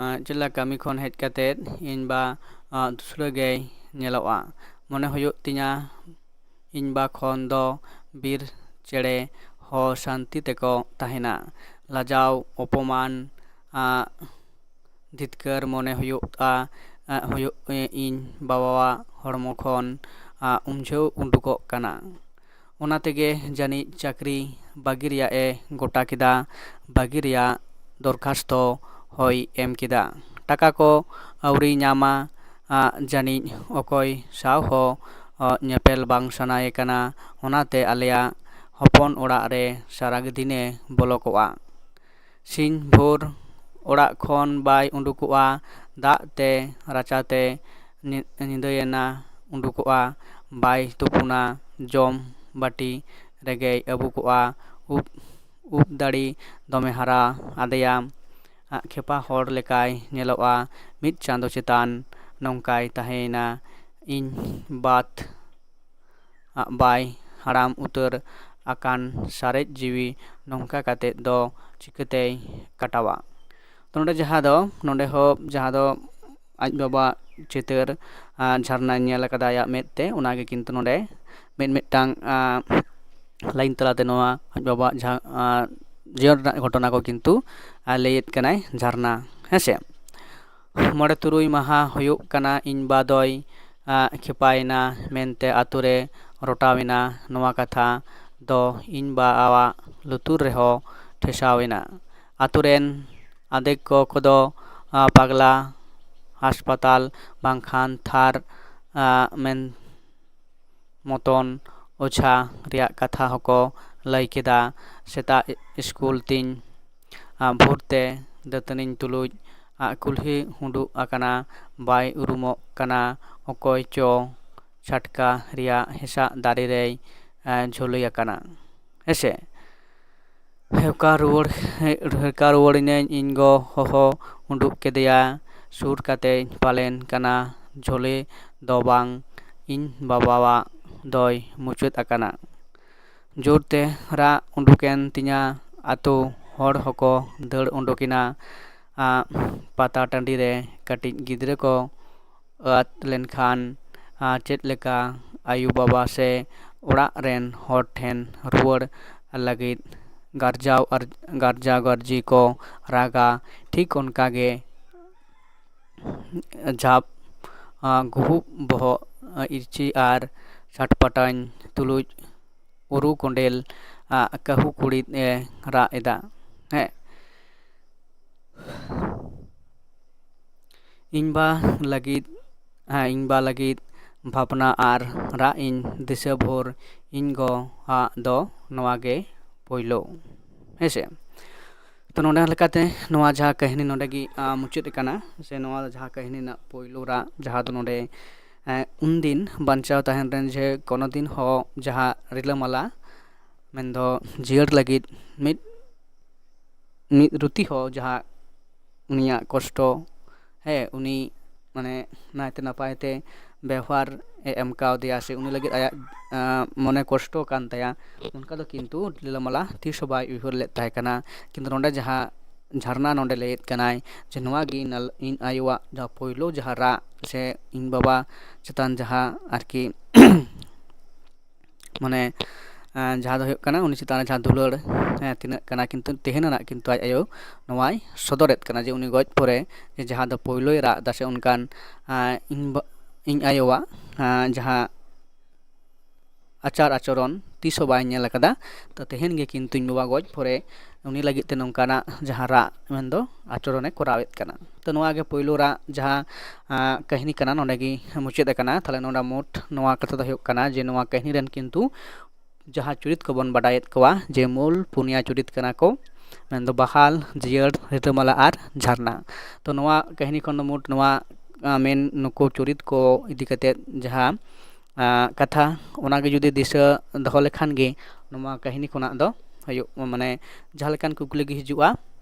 ᱟᱸ, ᱪᱮᱫ ᱞᱮᱠᱟ ᱠᱟᱹᱢᱤ ᱠᱷᱚᱱ ᱦᱮᱡ ᱠᱟᱛᱮᱫ ᱤᱧ ᱵᱟ, ᱟᱸ, ᱫᱩᱥᱨᱟᱹ ᱜᱮᱭ ᱧᱮᱞᱚᱜᱼᱟ᱾ ᱢᱚᱱᱮ ᱦᱩᱭᱩᱜ ᱛᱤᱧᱟ ᱤᱧ ᱵᱟ ᱠᱷᱚᱱ ᱫᱚ ᱵᱤᱨ ᱪᱮᱬᱮ ᱦᱚᱸ ᱥᱟᱱᱛᱤ ᱛᱮᱠᱚ ᱛᱟᱦᱮᱱᱟ᱾ ᱞᱟᱡᱟᱣ, ᱚᱯᱚᱢᱟᱱ, ᱟᱸ, ᱫᱷᱤᱛᱠᱟᱹᱨ ᱢᱚᱱᱮ ᱦᱩᱭᱩᱜᱼᱟ, ᱟᱸ, ᱦᱩᱭᱩᱜ, ᱤᱧ ᱵᱟᱵᱟᱣᱟᱜ ᱦᱚᱲᱢᱚ ᱠᱷᱚᱱ, ᱟᱸ, ᱩᱢᱡᱷᱟᱹᱣ ᱩᱰᱩᱠᱚᱜ ᱠᱟᱱᱟ᱾ ᱚᱱᱟ ᱛᱮᱜᱮ ᱡᱟᱹᱱᱤᱡ ᱪᱟᱹᱠᱨᱤ ᱵᱟᱹᱜᱤ ᱨᱮᱭᱟᱜ ᱮ ᱜᱚᱴᱟ ᱠᱮᱫᱟ, ᱵᱟᱹᱜᱤ ᱨᱮᱭᱟᱜ ᱫᱚᱨᱠᱷᱟᱥᱛᱚ ᱦᱚᱸᱭ ᱮᱢ ᱠᱮᱫᱟ᱾ ᱴᱟᱠᱟ ᱠᱚ ᱟᱹᱣᱨᱤ ᱧᱟᱢᱟ, ᱟ, ᱡᱟᱹᱱᱤᱡ ᱚᱠᱚᱭ ᱥᱟᱶ ᱦᱚᱸ, ᱟ, ᱧᱮᱯᱮᱞ ᱵᱟᱝ ᱥᱟᱱᱟᱭᱮ ᱠᱟᱱᱟ, ᱚᱱᱟᱛᱮ ᱟᱞᱮᱭᱟᱜ ᱦᱚᱯᱚᱱ ᱚᱲᱟᱜ ᱨᱮ ᱥᱟᱨᱟ ᱫᱤᱱᱮ ᱵᱚᱞᱚ ᱠᱚᱜᱼᱟ᱾ ᱥᱤᱧ ᱵᱷᱳᱨ ᱚᱲᱟᱜ ᱠᱷᱚᱱ ᱵᱟᱭ ᱩᱰᱩᱠᱚᱜᱼᱟ, ᱫᱟᱜ ᱛᱮ ᱨᱟᱪᱟᱛᱮ ᱧᱤ-, ᱧᱤᱫᱟᱹᱭᱮᱱᱟ ᱩᱰᱩᱠᱚᱜᱼᱟ, ᱵᱟᱭ ᱛᱩᱯᱩᱱᱟ, ᱡᱚᱢ ᱵᱟᱹᱴᱤ ᱨᱮᱜᱮᱭ ᱟᱹᱵᱩᱠᱚᱜᱼᱟ᱾ ᱩᱵ, ᱩᱵ ᱫᱟᱲᱤ ᱫᱚᱢᱮ ᱦᱟᱨᱟ ᱟᱫᱮᱭᱟ, ᱟᱜ ᱠᱷᱮᱯᱟ ᱦᱚᱲ ᱞᱮᱠᱟᱭ ᱧᱮᱞᱚᱜᱼᱟ᱾ ᱢᱤᱫ ᱪᱟᱸᱫᱚ ᱪᱮᱛᱟᱱ ᱱᱚᱝᱠᱟᱭ ᱛᱟᱦᱮᱸᱭᱮᱱᱟ᱾ ᱤᱧ ᱵᱟᱛ ᱟᱜ ᱵᱟᱭ ᱦᱟᱲᱟᱢ ᱩᱛᱟᱹᱨ ᱟᱠᱟᱱ ᱥᱟᱨᱮᱡ ᱡᱤᱣᱤ ᱱᱚᱝᱠᱟ ᱠᱟᱛᱮ ᱫᱚ ᱪᱤᱠᱟᱹᱛᱮᱭ ᱠᱟᱴᱟᱣᱟ? ᱛᱚ ᱱᱚᱰᱮ ᱡᱟᱦᱟᱸ ᱫᱚ, ᱱᱚᱰᱮ ᱦᱚᱸ ᱡᱟᱦᱟᱸ ᱫᱚ ᱟᱡ ᱵᱟᱵᱟ ᱪᱤᱛᱟᱹᱨ, ᱟ, ᱡᱷᱟᱨᱱᱟᱭ ᱧᱮᱞ ᱟᱠᱟᱫᱟ ᱟᱭᱟᱜ ᱢᱮᱫ ᱛᱮ, ᱚᱱᱟᱜᱮ ᱠᱤᱱᱛᱩ ᱱᱚᱰᱮ ᱢᱤᱫ ᱢᱤᱫᱴᱟᱝ, ᱟ, ᱞᱟᱭᱤᱱ ᱛᱟᱞᱟᱛᱮ ᱱᱚᱣᱟ ᱟᱡ ᱵᱟᱵᱟᱣᱟᱜ ᱡᱟᱦᱟᱸ, ᱟ, ᱡᱤᱭᱚᱱ ᱨᱮᱱᱟᱜ ᱜᱷᱚᱴᱚᱱᱟ ᱠᱚ ᱠᱤᱱᱛᱩ, ᱟ, ᱞᱟᱹᱭᱮᱫ ᱠᱟᱱᱟᱭ ᱡᱷᱟᱨᱱᱟ, ᱦᱮᱸ ᱥᱮ᱾ ᱢᱚᱬᱮ ᱛᱩᱨᱩᱭ ᱢᱟᱦᱟ ᱦᱩᱭᱩᱜ ᱠᱟᱱᱟ ᱤᱧ ᱵᱟ ᱫᱚᱭ, ᱟ, ᱠᱷᱮᱯᱟᱭᱮᱱᱟ ᱢᱮᱱᱛᱮ ᱟᱛᱳ ᱨᱮ ᱨᱚᱴᱟᱣᱮᱱᱟ᱾ ᱱᱚᱣᱟ ᱠᱟᱛᱷᱟ ᱫᱚ ᱤᱧ ᱵᱟᱣᱟᱜ ᱞᱩᱛᱩᱨ ᱨᱮᱦᱚᱸ ᱴᱷᱮᱥᱟᱣᱮᱱᱟ᱾ ᱟᱛᱳ ᱨᱮᱱ ᱟᱫᱷᱮᱠ ᱠᱚ ᱠᱚᱫᱚ, ᱟ, ᱯᱟᱜᱽᱞᱟ ᱦᱟᱥᱯᱟᱛᱟᱞ ᱵᱟᱝᱠᱷᱟᱱ ᱛᱷᱟᱨ, ᱟ, ᱢᱮᱱ ᱢᱚᱛᱚᱱ ᱚᱡᱷᱟ ᱨᱮᱭᱟᱜ ᱠᱟᱛᱷᱟ ᱦᱚᱸᱠᱚ ᱞᱟᱹᱭ ᱠᱮᱫᱟ᱾ ᱥᱮᱛᱟᱜ ᱥᱠᱩᱞ ᱛᱤᱧ, ᱟ, ᱵᱷᱳᱨ ᱛᱮ ᱫᱟᱹᱛᱟᱹᱱᱤᱧ ᱛᱩᱞᱩᱡ, ᱟ, ᱠᱩᱞᱦᱤ ᱩᱰᱩᱠ ᱟᱠᱟᱱᱟ᱾ ᱵᱟᱭ ᱩᱨᱩᱢᱚᱜ ᱠᱟᱱᱟ ᱚᱠᱚᱭ ᱪᱚ ᱪᱷᱟᱴᱠᱟ ᱨᱮᱭᱟᱜ ᱦᱮᱸᱥᱟᱜ ᱫᱟᱨᱮ ᱨᱮᱭ, ᱟ, ᱡᱷᱟᱹᱞᱟᱹᱭ ᱟᱠᱟᱱᱟ᱾ ᱦᱮᱸᱥᱮ? ᱦᱮᱣᱠᱟ ᱨᱩᱣᱟᱹᱲ, ᱦᱮᱣᱠᱟ ᱨᱩᱣᱟᱹᱲᱤᱱᱟᱹᱧ ᱤᱧ ᱜᱚ ᱦᱚᱦᱚ ᱩᱰᱩᱠ ᱠᱮᱫᱮᱭᱟ᱾ ᱥᱩᱨ ᱠᱟᱛᱮᱧ ᱯᱟᱞᱮᱱ ᱠᱟᱱᱟ ᱡᱷᱚᱞᱮ ᱫᱚ ᱵᱟᱝ, ᱤᱧ ᱵᱟᱵᱟᱣᱟᱜ ᱫᱚᱭ ᱢᱩᱪᱟᱹᱫ ᱟᱠᱟᱱᱟ᱾ ᱡᱳᱨᱛᱮ ᱨᱟᱜ ᱩᱰᱩᱠᱮᱱ ᱛᱤᱧᱟ᱾ ᱟᱛᱳ ᱦᱚᱲ ᱦᱚᱸᱠᱚ ᱫᱟᱹᱲ ᱩᱰᱩᱠᱮᱱᱟ᱾ ᱟ, ᱯᱟᱛᱟ ᱴᱟᱺᱰᱤ ᱨᱮ ᱠᱟᱹᱴᱤᱡ ᱜᱤᱫᱽᱨᱟᱹ ᱠᱚ ᱟᱫ ᱞᱮᱱᱠᱷᱟᱱ, ᱟ, ᱪᱮᱫ ᱞᱮᱠᱟ ᱟᱭᱳ ᱵᱟᱵᱟ ᱥᱮ ᱚᱲᱟᱜ ᱨᱮᱱ ᱦᱚᱲ ᱴᱷᱮᱱ ᱨᱩᱣᱟᱹᱲ ᱞᱟᱹᱜᱤᱫ ᱜᱟᱨᱡᱟᱣ ᱟᱨ, ᱜᱟᱨᱡᱟ ᱜᱟᱨᱡᱤ ᱠᱚ ᱨᱟᱜᱟ, ᱴᱷᱤᱠ ᱚᱱᱠᱟ ᱜᱮ ᱡᱷᱟᱯ, ᱟ, ᱜᱩᱦᱩᱵ ᱵᱚᱦᱚᱜ, ᱟ, ᱤᱨᱪᱤ ᱟᱨ ᱥᱟᱴᱯᱟᱴᱟᱧ ᱛᱩᱞᱩᱡ ᱩᱨᱩ ᱠᱚᱸᱰᱮᱞ ᱟᱜ ᱠᱟᱹᱦᱩ ᱠᱩᱲᱤᱫ ᱮ ᱨᱟᱜ ᱮᱫᱟ᱾ ᱦᱮᱸ, ᱤᱧ ᱵᱟ ᱞᱟᱹᱜᱤᱫ, ᱦᱮᱸ, ᱤᱧ ᱵᱟ ᱞᱟᱹᱜᱤᱫ ᱵᱷᱟᱵᱽᱱᱟ ᱟᱨ ᱨᱟᱜ ᱤᱧ ᱫᱤᱥᱟᱹ ᱵᱷᱳᱨ ᱤᱧ ᱜᱚ ᱟᱜ ᱫᱚ ᱱᱚᱣᱟ ᱜᱮ ᱯᱳᱭᱞᱳ᱾ ᱦᱮᱸ ᱥᱮ? ᱛᱚ, ᱱᱚᱰᱮ ᱞᱮᱠᱟᱛᱮ ᱱᱚᱣᱟ ᱡᱟᱦᱟᱸ ᱠᱟᱹᱦᱱᱤ ᱱᱚᱰᱮ ᱜᱮ, ᱟᱸ, ᱢᱩᱪᱟᱹᱫ ᱟᱠᱟᱱᱟ, ᱥᱮ ᱱᱚᱣᱟ ᱡᱟᱦᱟᱸ ᱠᱟᱹᱦᱱᱤ ᱨᱮᱱᱟᱜ ᱯᱳᱭᱞᱳ ᱨᱟᱜ, ᱡᱟᱦᱟᱸ ᱫᱚ ᱱᱚᱰᱮ, ᱮᱸ, ᱩᱱᱫᱤᱱ ᱵᱟᱧᱪᱟᱣ ᱛᱟᱦᱮᱱ ᱨᱮᱱ ᱡᱮ ᱠᱳᱱᱳ ᱫᱤᱱ ᱦᱚᱸ ᱡᱟᱦᱟᱸ ᱨᱤᱞᱟᱹᱢᱟᱞᱟ, ᱢᱮᱱᱫᱚ ᱡᱤᱭᱟᱹᱲ ᱞᱟᱹᱜᱤᱫ ᱢᱤᱫ, ᱢᱤᱫ ᱨᱩᱛᱤ ᱦᱚᱸ ᱡᱟᱦᱟᱸ ᱩᱱᱤᱭᱟᱜ ᱠᱚᱥᱴᱚ, ᱦᱮᱸ, ᱩᱱᱤ ᱢᱟᱱᱮ ᱱᱟᱭᱛᱮ ᱱᱟᱯᱟᱭ ᱛᱮ ᱵᱮᱣᱦᱟᱨ ᱮ ᱮᱢ ᱠᱟᱣᱫᱮᱭᱟ, ᱥᱮ ᱩᱱᱤ ᱞᱟᱹᱜᱤᱫ ᱟᱭᱟᱜ, ᱟᱸ, ᱢᱚᱱᱮ ᱠᱚᱥᱴᱚ ᱠᱟᱱ ᱛᱟᱭᱟ, ᱚᱱᱠᱟ ᱫᱚ ᱠᱤᱱᱛᱩ ᱨᱤᱞᱟᱹᱢᱟᱞᱟ ᱛᱤᱥ ᱦᱚᱸ ᱵᱟᱭ ᱩᱭᱦᱟᱹᱨ ᱞᱮᱫ ᱛᱟᱦᱮᱸ ᱠᱟᱱᱟ᱾ ᱠᱤᱱᱛᱩ ᱱᱚᱰᱮ ᱡᱟᱦᱟᱸ ᱡᱷᱟᱨᱱᱟ ᱱᱚᱰᱮ ᱞᱟᱹᱭᱮᱫ ᱠᱟᱱᱟᱭ ᱡᱮ ᱱᱚᱣᱟ ᱜᱮ ᱱᱟᱞ-, ᱤᱧ ᱟᱭᱳᱣᱟᱜ ᱡᱟᱦᱟᱸ ᱯᱳᱭᱞᱳ ᱡᱟᱦᱟᱸ ᱨᱟᱜ, ᱥᱮ ᱤᱧ ᱵᱟᱵᱟ ᱪᱮᱛᱟᱱ ᱡᱟᱦᱟᱸ ᱟᱨᱠᱤ ᱢᱟᱱᱮ, ᱟᱸ, ᱡᱟᱦᱟᱸ ᱫᱚ ᱦᱩᱭᱩᱜ ᱠᱟᱱᱟ ᱩᱱᱤ ᱪᱮᱛᱟᱱ ᱨᱮ ᱡᱟᱦᱟᱸ ᱫᱩᱞᱟᱹᱲ, ᱦᱮᱸ, ᱛᱤᱱᱟᱹᱜ ᱠᱟᱱᱟ, ᱠᱤᱱᱛᱩ ᱛᱮᱦᱮᱧ ᱨᱮᱱᱟᱜ ᱠᱤᱱᱛᱩ ᱟᱡ ᱟᱭᱳ ᱱᱚᱣᱟᱭ ᱥᱚᱫᱚᱨᱮᱫ ᱠᱟᱱᱟ ᱡᱮ ᱩᱱᱤ ᱜᱚᱡ ᱯᱚᱨᱮ ᱡᱮ ᱡᱟᱦᱟᱸ ᱫᱚ ᱯᱳᱭᱞᱳᱭ ᱨᱟᱜ ᱮᱫᱟ, ᱥᱮ ᱚᱱᱠᱟᱱ, ᱟᱸ, ᱤᱧ ᱵᱟ-, ᱤᱧ ᱟᱭᱳᱣᱟᱜ, ᱟᱸ, ᱡᱟᱦᱟᱸ ᱟᱪᱟᱨ ᱟᱪᱚᱨᱚᱱ ᱛᱤᱥ ᱦᱚᱸ ᱵᱟᱭ ᱧᱮᱞ ᱟᱠᱟᱫᱟ᱾ ᱛᱚ, ᱛᱮᱦᱮᱧ ᱜᱮ ᱠᱤᱱᱛᱩ ᱤᱧ ᱵᱟᱵᱟ ᱜᱚᱡ ᱯᱚᱨᱮ ᱩᱱᱤ ᱞᱟᱹᱜᱤᱫ ᱛᱮ ᱱᱚᱝᱠᱟᱱᱟᱜ ᱡᱟᱦᱟᱸ ᱨᱟᱜ ᱢᱮᱱᱫᱚ ᱟᱪᱚᱨᱚᱱᱮ ᱠᱚᱨᱟᱣᱮᱫ ᱠᱟᱱᱟ᱾ ᱛᱚ, ᱱᱚᱣᱟ ᱜᱮ ᱯᱳᱭᱞᱳ ᱨᱟᱜ ᱡᱟᱦᱟᱸ, ᱟᱸ, ᱠᱟᱹᱦᱱᱤ ᱠᱟᱱᱟ, ᱱᱚᱰᱮ ᱜᱮ ᱢᱩᱪᱟᱹᱫ ᱟᱠᱟᱱᱟ᱾ ᱛᱟᱦᱞᱮ ᱱᱚᱰᱮ ᱢᱳᱴ ᱱᱚᱣᱟ ᱠᱟᱛᱷᱟ ᱫᱚ ᱦᱩᱭᱩᱜ ᱠᱟᱱᱟ ᱡᱮ ᱱᱚᱣᱟ ᱠᱟᱹᱦᱱᱤ ᱨᱮᱱ ᱠᱤᱱᱛᱩ ᱡᱟᱦᱟᱸ ᱪᱩᱨᱤᱛ ᱠᱚᱵᱚᱱ ᱵᱟᱰᱟᱭᱮᱫ ᱠᱚᱣᱟ ᱡᱮ ᱢᱩᱞ ᱯᱩᱱᱭᱟ ᱪᱩᱨᱤᱛ ᱠᱟᱱᱟ ᱠᱚ, ᱢᱮᱱᱫᱚ ᱵᱟᱦᱟᱞ, ᱡᱤᱭᱟᱹᱲ, ᱨᱤᱞᱟᱹᱢᱟᱞᱟ ᱟᱨ ᱡᱷᱟᱨᱱᱟ᱾ ᱛᱚ, ᱱᱚᱣᱟ ᱠᱟᱹᱦᱱᱤ ᱠᱷᱚᱱ ᱫᱚ ᱢᱳᱴ ᱱᱚᱣᱟ, ᱟᱸ, ᱢᱮᱱ ᱱᱩᱠᱩ ᱪᱩᱨᱤᱛ ᱠᱚ ᱤᱫᱤ ᱠᱟᱛᱮᱫ ᱡᱟᱦᱟᱸ, ᱟᱸ, ᱠᱟᱛᱷᱟ, ᱚᱱᱟᱜᱮ ᱡᱩᱫᱤ ᱫᱤᱥᱟᱹ ᱫᱚᱦᱚ ᱞᱮᱠᱷᱟᱱ ᱜᱮ ᱱᱚᱣᱟ ᱠᱟᱹᱦᱱᱤ ᱠᱷᱚᱱᱟᱜ ᱫᱚ ᱦᱩᱭᱩᱜ, ᱢᱟᱱᱮ ᱡᱟᱦᱟᱸ ᱞᱮᱠᱟᱱ ᱠᱩᱠᱞᱤ ᱜᱮ ᱦᱤᱡᱩᱜᱼᱟ,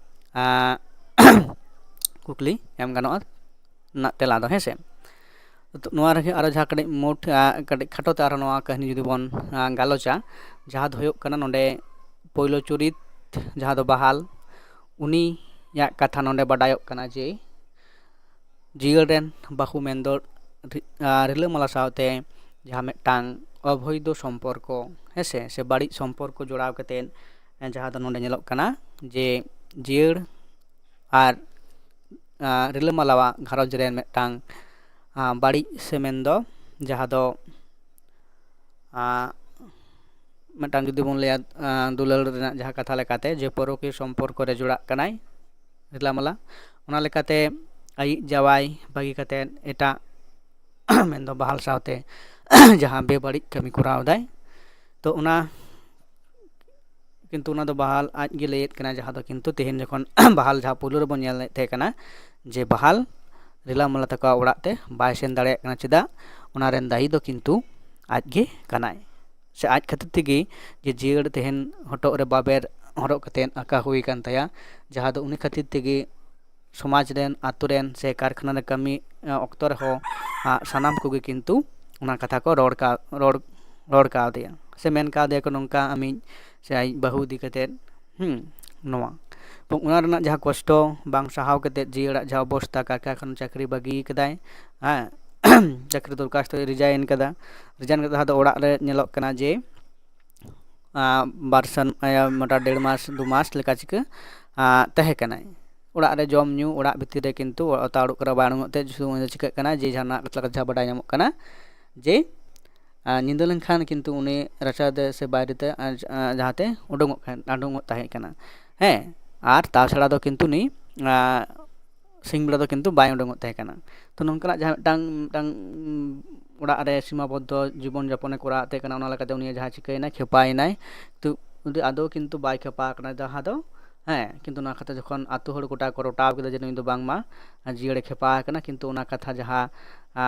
ᱟᱸ, ᱠᱩᱠᱞᱤ ᱮᱢ ᱜᱟᱱᱚᱜᱼᱟ ᱨᱮᱱᱟᱜ ᱛᱮᱞᱟ ᱫᱚ, ᱦᱮᱸ ᱥᱮ᱾ ᱛᱚ, ᱱᱚᱣᱟ ᱨᱮᱜᱮ ᱟᱨᱚ ᱡᱟᱦᱟᱸ ᱠᱟᱹᱴᱤᱡ ᱢᱳᱴ, ᱟᱸ, ᱠᱟᱹᱴᱤᱡ ᱠᱷᱟᱴᱚ ᱛᱮ ᱟᱨᱚ ᱱᱚᱣᱟ ᱠᱟᱹᱦᱱᱤ ᱡᱩᱫᱤ ᱵᱚᱱ, ᱟᱸ, ᱜᱟᱞᱚᱪᱟ, ᱡᱟᱦᱟᱸ ᱫᱚ ᱦᱩᱭᱩᱜ ᱠᱟᱱᱟ ᱱᱚᱰᱮ ᱯᱳᱭᱞᱳ ᱪᱩᱨᱤᱛ, ᱡᱟᱦᱟᱸ ᱫᱚ ᱵᱟᱦᱟᱞ, ᱩᱱᱤᱭᱟᱜ ᱠᱟᱛᱷᱟ ᱱᱚᱰᱮ ᱵᱟᱰᱟᱭᱚᱜ ᱠᱟᱱᱟ ᱡᱮ ᱡᱤᱭᱟᱹᱲ ᱨᱮᱱ ᱵᱟᱹᱦᱩ ᱢᱮᱱᱫᱚ ᱨᱤ-, ᱟᱸ, ᱨᱤᱞᱟᱹᱢᱟᱞᱟ ᱥᱟᱶᱛᱮ ᱡᱟᱦᱟᱸ ᱢᱤᱫᱴᱟᱝ ᱚᱵᱳᱭᱫᱷᱚ ᱥᱚᱢᱯᱚᱨᱠᱚ, ᱦᱮᱸ ᱥᱮ, ᱥᱮ ᱵᱟᱹᱲᱤᱡ ᱥᱚᱢᱯᱚᱨᱠᱚ ᱡᱚᱲᱟᱣ ᱠᱟᱛᱮᱫ, ᱮᱸ, ᱡᱟᱦᱟᱸ ᱫᱚ ᱱᱚᱰᱮ ᱧᱮᱞᱚᱜ ᱠᱟᱱᱟ ᱡᱮ ᱡᱤᱭᱟᱹᱲ ᱟᱨ, ᱟᱸ, ᱨᱤᱞᱟᱹᱢᱟᱞᱟᱣᱟᱜ ᱜᱷᱟᱨᱚᱸᱡᱽ ᱨᱮ ᱢᱤᱫᱴᱟᱝ, ᱟᱸ, ᱵᱟᱹᱲᱤᱡ ᱥᱮ ᱢᱮᱱᱫᱚ ᱡᱟᱦᱟᱸ ᱫᱚ, ᱟᱸ, ᱢᱤᱫᱴᱟᱝ ᱡᱩᱫᱤ ᱵᱚᱱ ᱞᱟᱹᱭᱟ ᱫᱩᱞᱟᱹᱲ ᱨᱮᱱᱟᱜ ᱡᱟᱦᱟᱸ ᱠᱟᱛᱷᱟ ᱞᱮᱠᱟᱛᱮ, ᱡᱮ ᱯᱚᱨᱚᱠᱤᱭᱟᱹ ᱥᱚᱢᱯᱚᱨᱠᱚ ᱨᱮ ᱡᱚᱲᱟᱜ ᱠᱟᱱᱟᱭ ᱨᱤᱞᱟᱢᱟᱞᱟ, ᱚᱱᱟ ᱞᱮᱠᱟᱛᱮ ᱟᱭᱤᱡ ᱡᱟᱶᱟᱭ ᱵᱟᱹᱜᱤ ᱠᱟᱛᱮᱫ ᱮᱴᱟᱜ ᱢᱮᱱᱫᱚ ᱵᱟᱦᱟᱞ ᱥᱟᱶᱛᱮ ᱡᱟᱦᱟᱸ ᱵᱮᱵᱟᱹᱲᱤᱡ ᱠᱟᱹᱢᱤ ᱠᱚᱨᱟᱣ ᱫᱟᱭ᱾ ᱛᱚ ᱚᱱᱟ ᱠᱤᱱᱛᱩ ᱚᱱᱟ ᱫᱚ ᱵᱟᱦᱟᱞ ᱟᱡ ᱜᱮ ᱞᱟᱹᱭᱮᱫ ᱠᱟᱱᱟ, ᱡᱟᱦᱟᱸ ᱫᱚ ᱠᱤᱱᱛᱩ ᱛᱮᱦᱮᱧ ᱡᱚᱠᱷᱚᱱ ᱵᱟᱦᱟᱞ ᱡᱟᱦᱟᱸ ᱯᱳᱭᱞᱳ ᱨᱮᱵᱚᱱ ᱧᱮᱞᱮᱫ ᱛᱟᱦᱮᱸ ᱠᱟᱱᱟ ᱡᱮ ᱵᱟᱦᱟᱞ ᱨᱤᱞᱟᱢᱟᱞᱟ ᱛᱟᱠᱚᱣᱟᱜ ᱚᱲᱟᱜ ᱛᱮ ᱵᱟᱭ ᱥᱮᱱ ᱫᱟᱲᱮᱭᱟᱜ ᱠᱟᱱᱟ, ᱪᱮᱫᱟᱜ? ᱚᱱᱟ ᱨᱮᱱ ᱫᱟᱭᱤ ᱫᱚ ᱠᱤᱱᱛᱩ ᱟᱡ ᱜᱮ ᱠᱟᱱᱟᱭ, ᱥᱮ ᱟᱡ ᱠᱷᱟᱹᱛᱤᱨ ᱛᱮᱜᱮ ᱡᱮ ᱡᱤᱭᱟᱹᱲ ᱛᱮᱦᱮᱧ ᱦᱚᱴᱚᱜ ᱨᱮ ᱵᱟᱵᱮᱨ ᱦᱚᱨᱚᱜ ᱠᱟᱛᱮᱫ ᱟᱸᱠᱟ ᱦᱩᱭ ᱟᱠᱟᱱ ᱛᱟᱭᱟ, ᱡᱟᱦᱟᱸ ᱫᱚ ᱩᱱᱤ ᱠᱷᱟᱹᱛᱤᱨ ᱛᱮᱜᱮ ᱥᱚᱢᱟᱡᱽ ᱨᱮᱱ, ᱟᱛᱳ ᱨᱮᱱ ᱥᱮ ᱠᱟᱨᱠᱷᱟᱱᱟ ᱨᱮ ᱠᱟᱹᱢᱤ ᱚᱠᱛᱚ ᱨᱮᱦᱚᱸ ᱥᱟᱱᱟᱢ ᱠᱚᱜᱮ ᱠᱤᱱᱛᱩ ᱚᱱᱟ ᱠᱟᱛᱷᱟ ᱠᱚ ᱨᱚᱲ ᱠᱟ ᱨᱚᱲ ᱨᱚᱲ ᱠᱟᱣᱫᱮᱭᱟ ᱥᱮ ᱢᱮᱱ ᱠᱟᱣᱫᱮᱭᱟ ᱠᱚ ᱱᱚᱝᱠᱟ ᱟᱢᱤᱡ ᱥᱮ ᱟᱡ ᱵᱟᱹᱦᱩ ᱤᱫᱤ ᱠᱟᱛᱮᱫ᱾ ᱦᱩᱸ, ᱱᱚᱣᱟ ᱚᱱᱟ ᱨᱮᱱᱟᱜ ᱡᱟᱦᱟᱸ ᱠᱚᱥᱴᱚ ᱵᱟᱝ ᱥᱟᱦᱟᱣ ᱠᱟᱛᱮᱫ ᱡᱤᱭᱟᱹᱲᱟᱜ ᱡᱟᱦᱟᱸ ᱚᱵᱚᱥᱛᱟ, ᱠᱟᱨᱠᱷᱟᱱᱟ ᱠᱷᱚᱱ ᱪᱟᱹᱠᱨᱤ ᱵᱟᱹᱜᱤ ᱠᱟᱫᱟᱭ, ᱦᱮᱸ, ᱪᱟᱹᱠᱨᱤ ᱫᱚᱨᱠᱟᱥᱛᱚᱭ ᱨᱤᱡᱟᱭᱤᱱ ᱠᱟᱫᱟ᱾ ᱨᱤᱡᱟᱭᱤᱱ ᱠᱟᱛᱮ ᱟᱫᱚ ᱚᱲᱟᱜ ᱨᱮ ᱧᱮᱞᱚᱜ ᱠᱟᱱᱟ ᱡᱮ ᱵᱟᱨ ᱥᱮᱨᱢᱟ ᱢᱚᱴᱟ ᱰᱮᱲ ᱢᱟᱥ ᱫᱩ ᱢᱟᱥ ᱞᱮᱠᱟ ᱪᱤᱠᱟᱹ ᱛᱟᱦᱮᱸ ᱠᱟᱱᱟᱭ᱾ ᱚᱲᱟᱜ ᱨᱮ ᱡᱚᱢ ᱧᱩ, ᱚᱲᱟᱜ ᱵᱷᱤᱛᱤᱨ ᱨᱮ ᱠᱤᱱᱛᱩ ᱚᱛᱟ ᱩᱰᱩᱠ ᱠᱚᱨᱮ ᱵᱟᱭ ᱩᱰᱩᱠᱚᱜ ᱛᱮ ᱥᱩᱫᱷᱩ ᱩᱱᱤ ᱫᱚ ᱪᱤᱠᱟᱹᱜ ᱠᱟᱱᱟ ᱡᱮ ᱡᱟᱦᱟᱱᱟᱜ ᱞᱮᱠᱟ ᱡᱟᱦᱟᱸ ᱵᱟᱰᱟᱭ ᱧᱟᱢᱚᱜ ᱠᱟᱱᱟ ᱡᱮ ᱧᱤᱫᱟᱹ ᱞᱮᱱᱠᱷᱟᱱ ᱠᱤᱱᱛᱩ ᱩᱱᱤ ᱨᱟᱪᱟ ᱛᱮ ᱥᱮ ᱵᱟᱭᱨᱮ ᱛᱮ ᱡᱟᱦᱟᱸᱛᱮ ᱩᱰᱩᱝᱚᱜ ᱠᱷᱟᱱ ᱩᱰᱩᱝᱚᱜ ᱛᱟᱦᱮᱸ ᱠᱟᱱᱟ᱾ ᱦᱮᱸ, ᱟᱨ ᱛᱟᱪᱷᱟᱲᱟ ᱫᱚ ᱠᱤᱱᱛᱩ ᱩᱱᱤ ᱥᱤᱧ ᱵᱮᱲᱟ ᱫᱚ ᱠᱤᱱᱛᱩ ᱵᱟᱭ ᱩᱰᱩᱝᱚᱜ ᱛᱟᱦᱮᱸ ᱠᱟᱱᱟ᱾ ᱛᱚ ᱱᱚᱝᱠᱟᱱᱟᱜ ᱡᱟᱦᱟᱸ ᱢᱤᱫᱴᱟᱝ ᱢᱤᱫᱴᱟᱝ ᱚᱲᱟᱜ ᱨᱮ ᱥᱤᱢᱟ ᱵᱚᱫᱽᱫᱷᱚ ᱡᱤᱵᱚᱱ ᱡᱟᱯᱚᱱᱮ ᱠᱚᱨᱟᱣᱮᱫ ᱛᱟᱦᱮᱸ ᱠᱟᱱᱟ, ᱚᱱᱟ ᱞᱮᱠᱟᱛᱮ ᱩᱱᱤ ᱡᱟᱦᱟᱸ ᱪᱤᱠᱟᱹᱭᱮᱱᱟᱭ, ᱠᱷᱮᱯᱟᱭᱮᱱᱟᱭ, ᱛᱚ ᱩᱱᱤ ᱟᱫᱚ ᱠᱤᱱᱛᱩ ᱵᱟᱭ ᱠᱷᱮᱯᱟ ᱟᱠᱟᱱᱟ᱾ ᱡᱟᱦᱟᱸ ᱫᱚ ᱦᱮᱸ, ᱠᱤᱱᱛᱩ ᱚᱱᱟ ᱠᱟᱛᱷᱟ ᱡᱚᱠᱷᱚᱱ ᱟᱛᱳ ᱦᱚᱲ ᱜᱚᱴᱟ ᱠᱚ ᱨᱚᱴᱟᱣ ᱠᱮᱫᱟ ᱡᱮ ᱱᱩᱭ ᱫᱚ ᱵᱟᱝᱢᱟ ᱡᱤᱭᱟᱹᱲᱮ ᱠᱷᱮᱯᱟ ᱟᱠᱟᱱᱟ, ᱠᱤᱱᱛᱩ ᱚᱱᱟ ᱠᱟᱛᱷᱟ ᱡᱟᱦᱟᱸ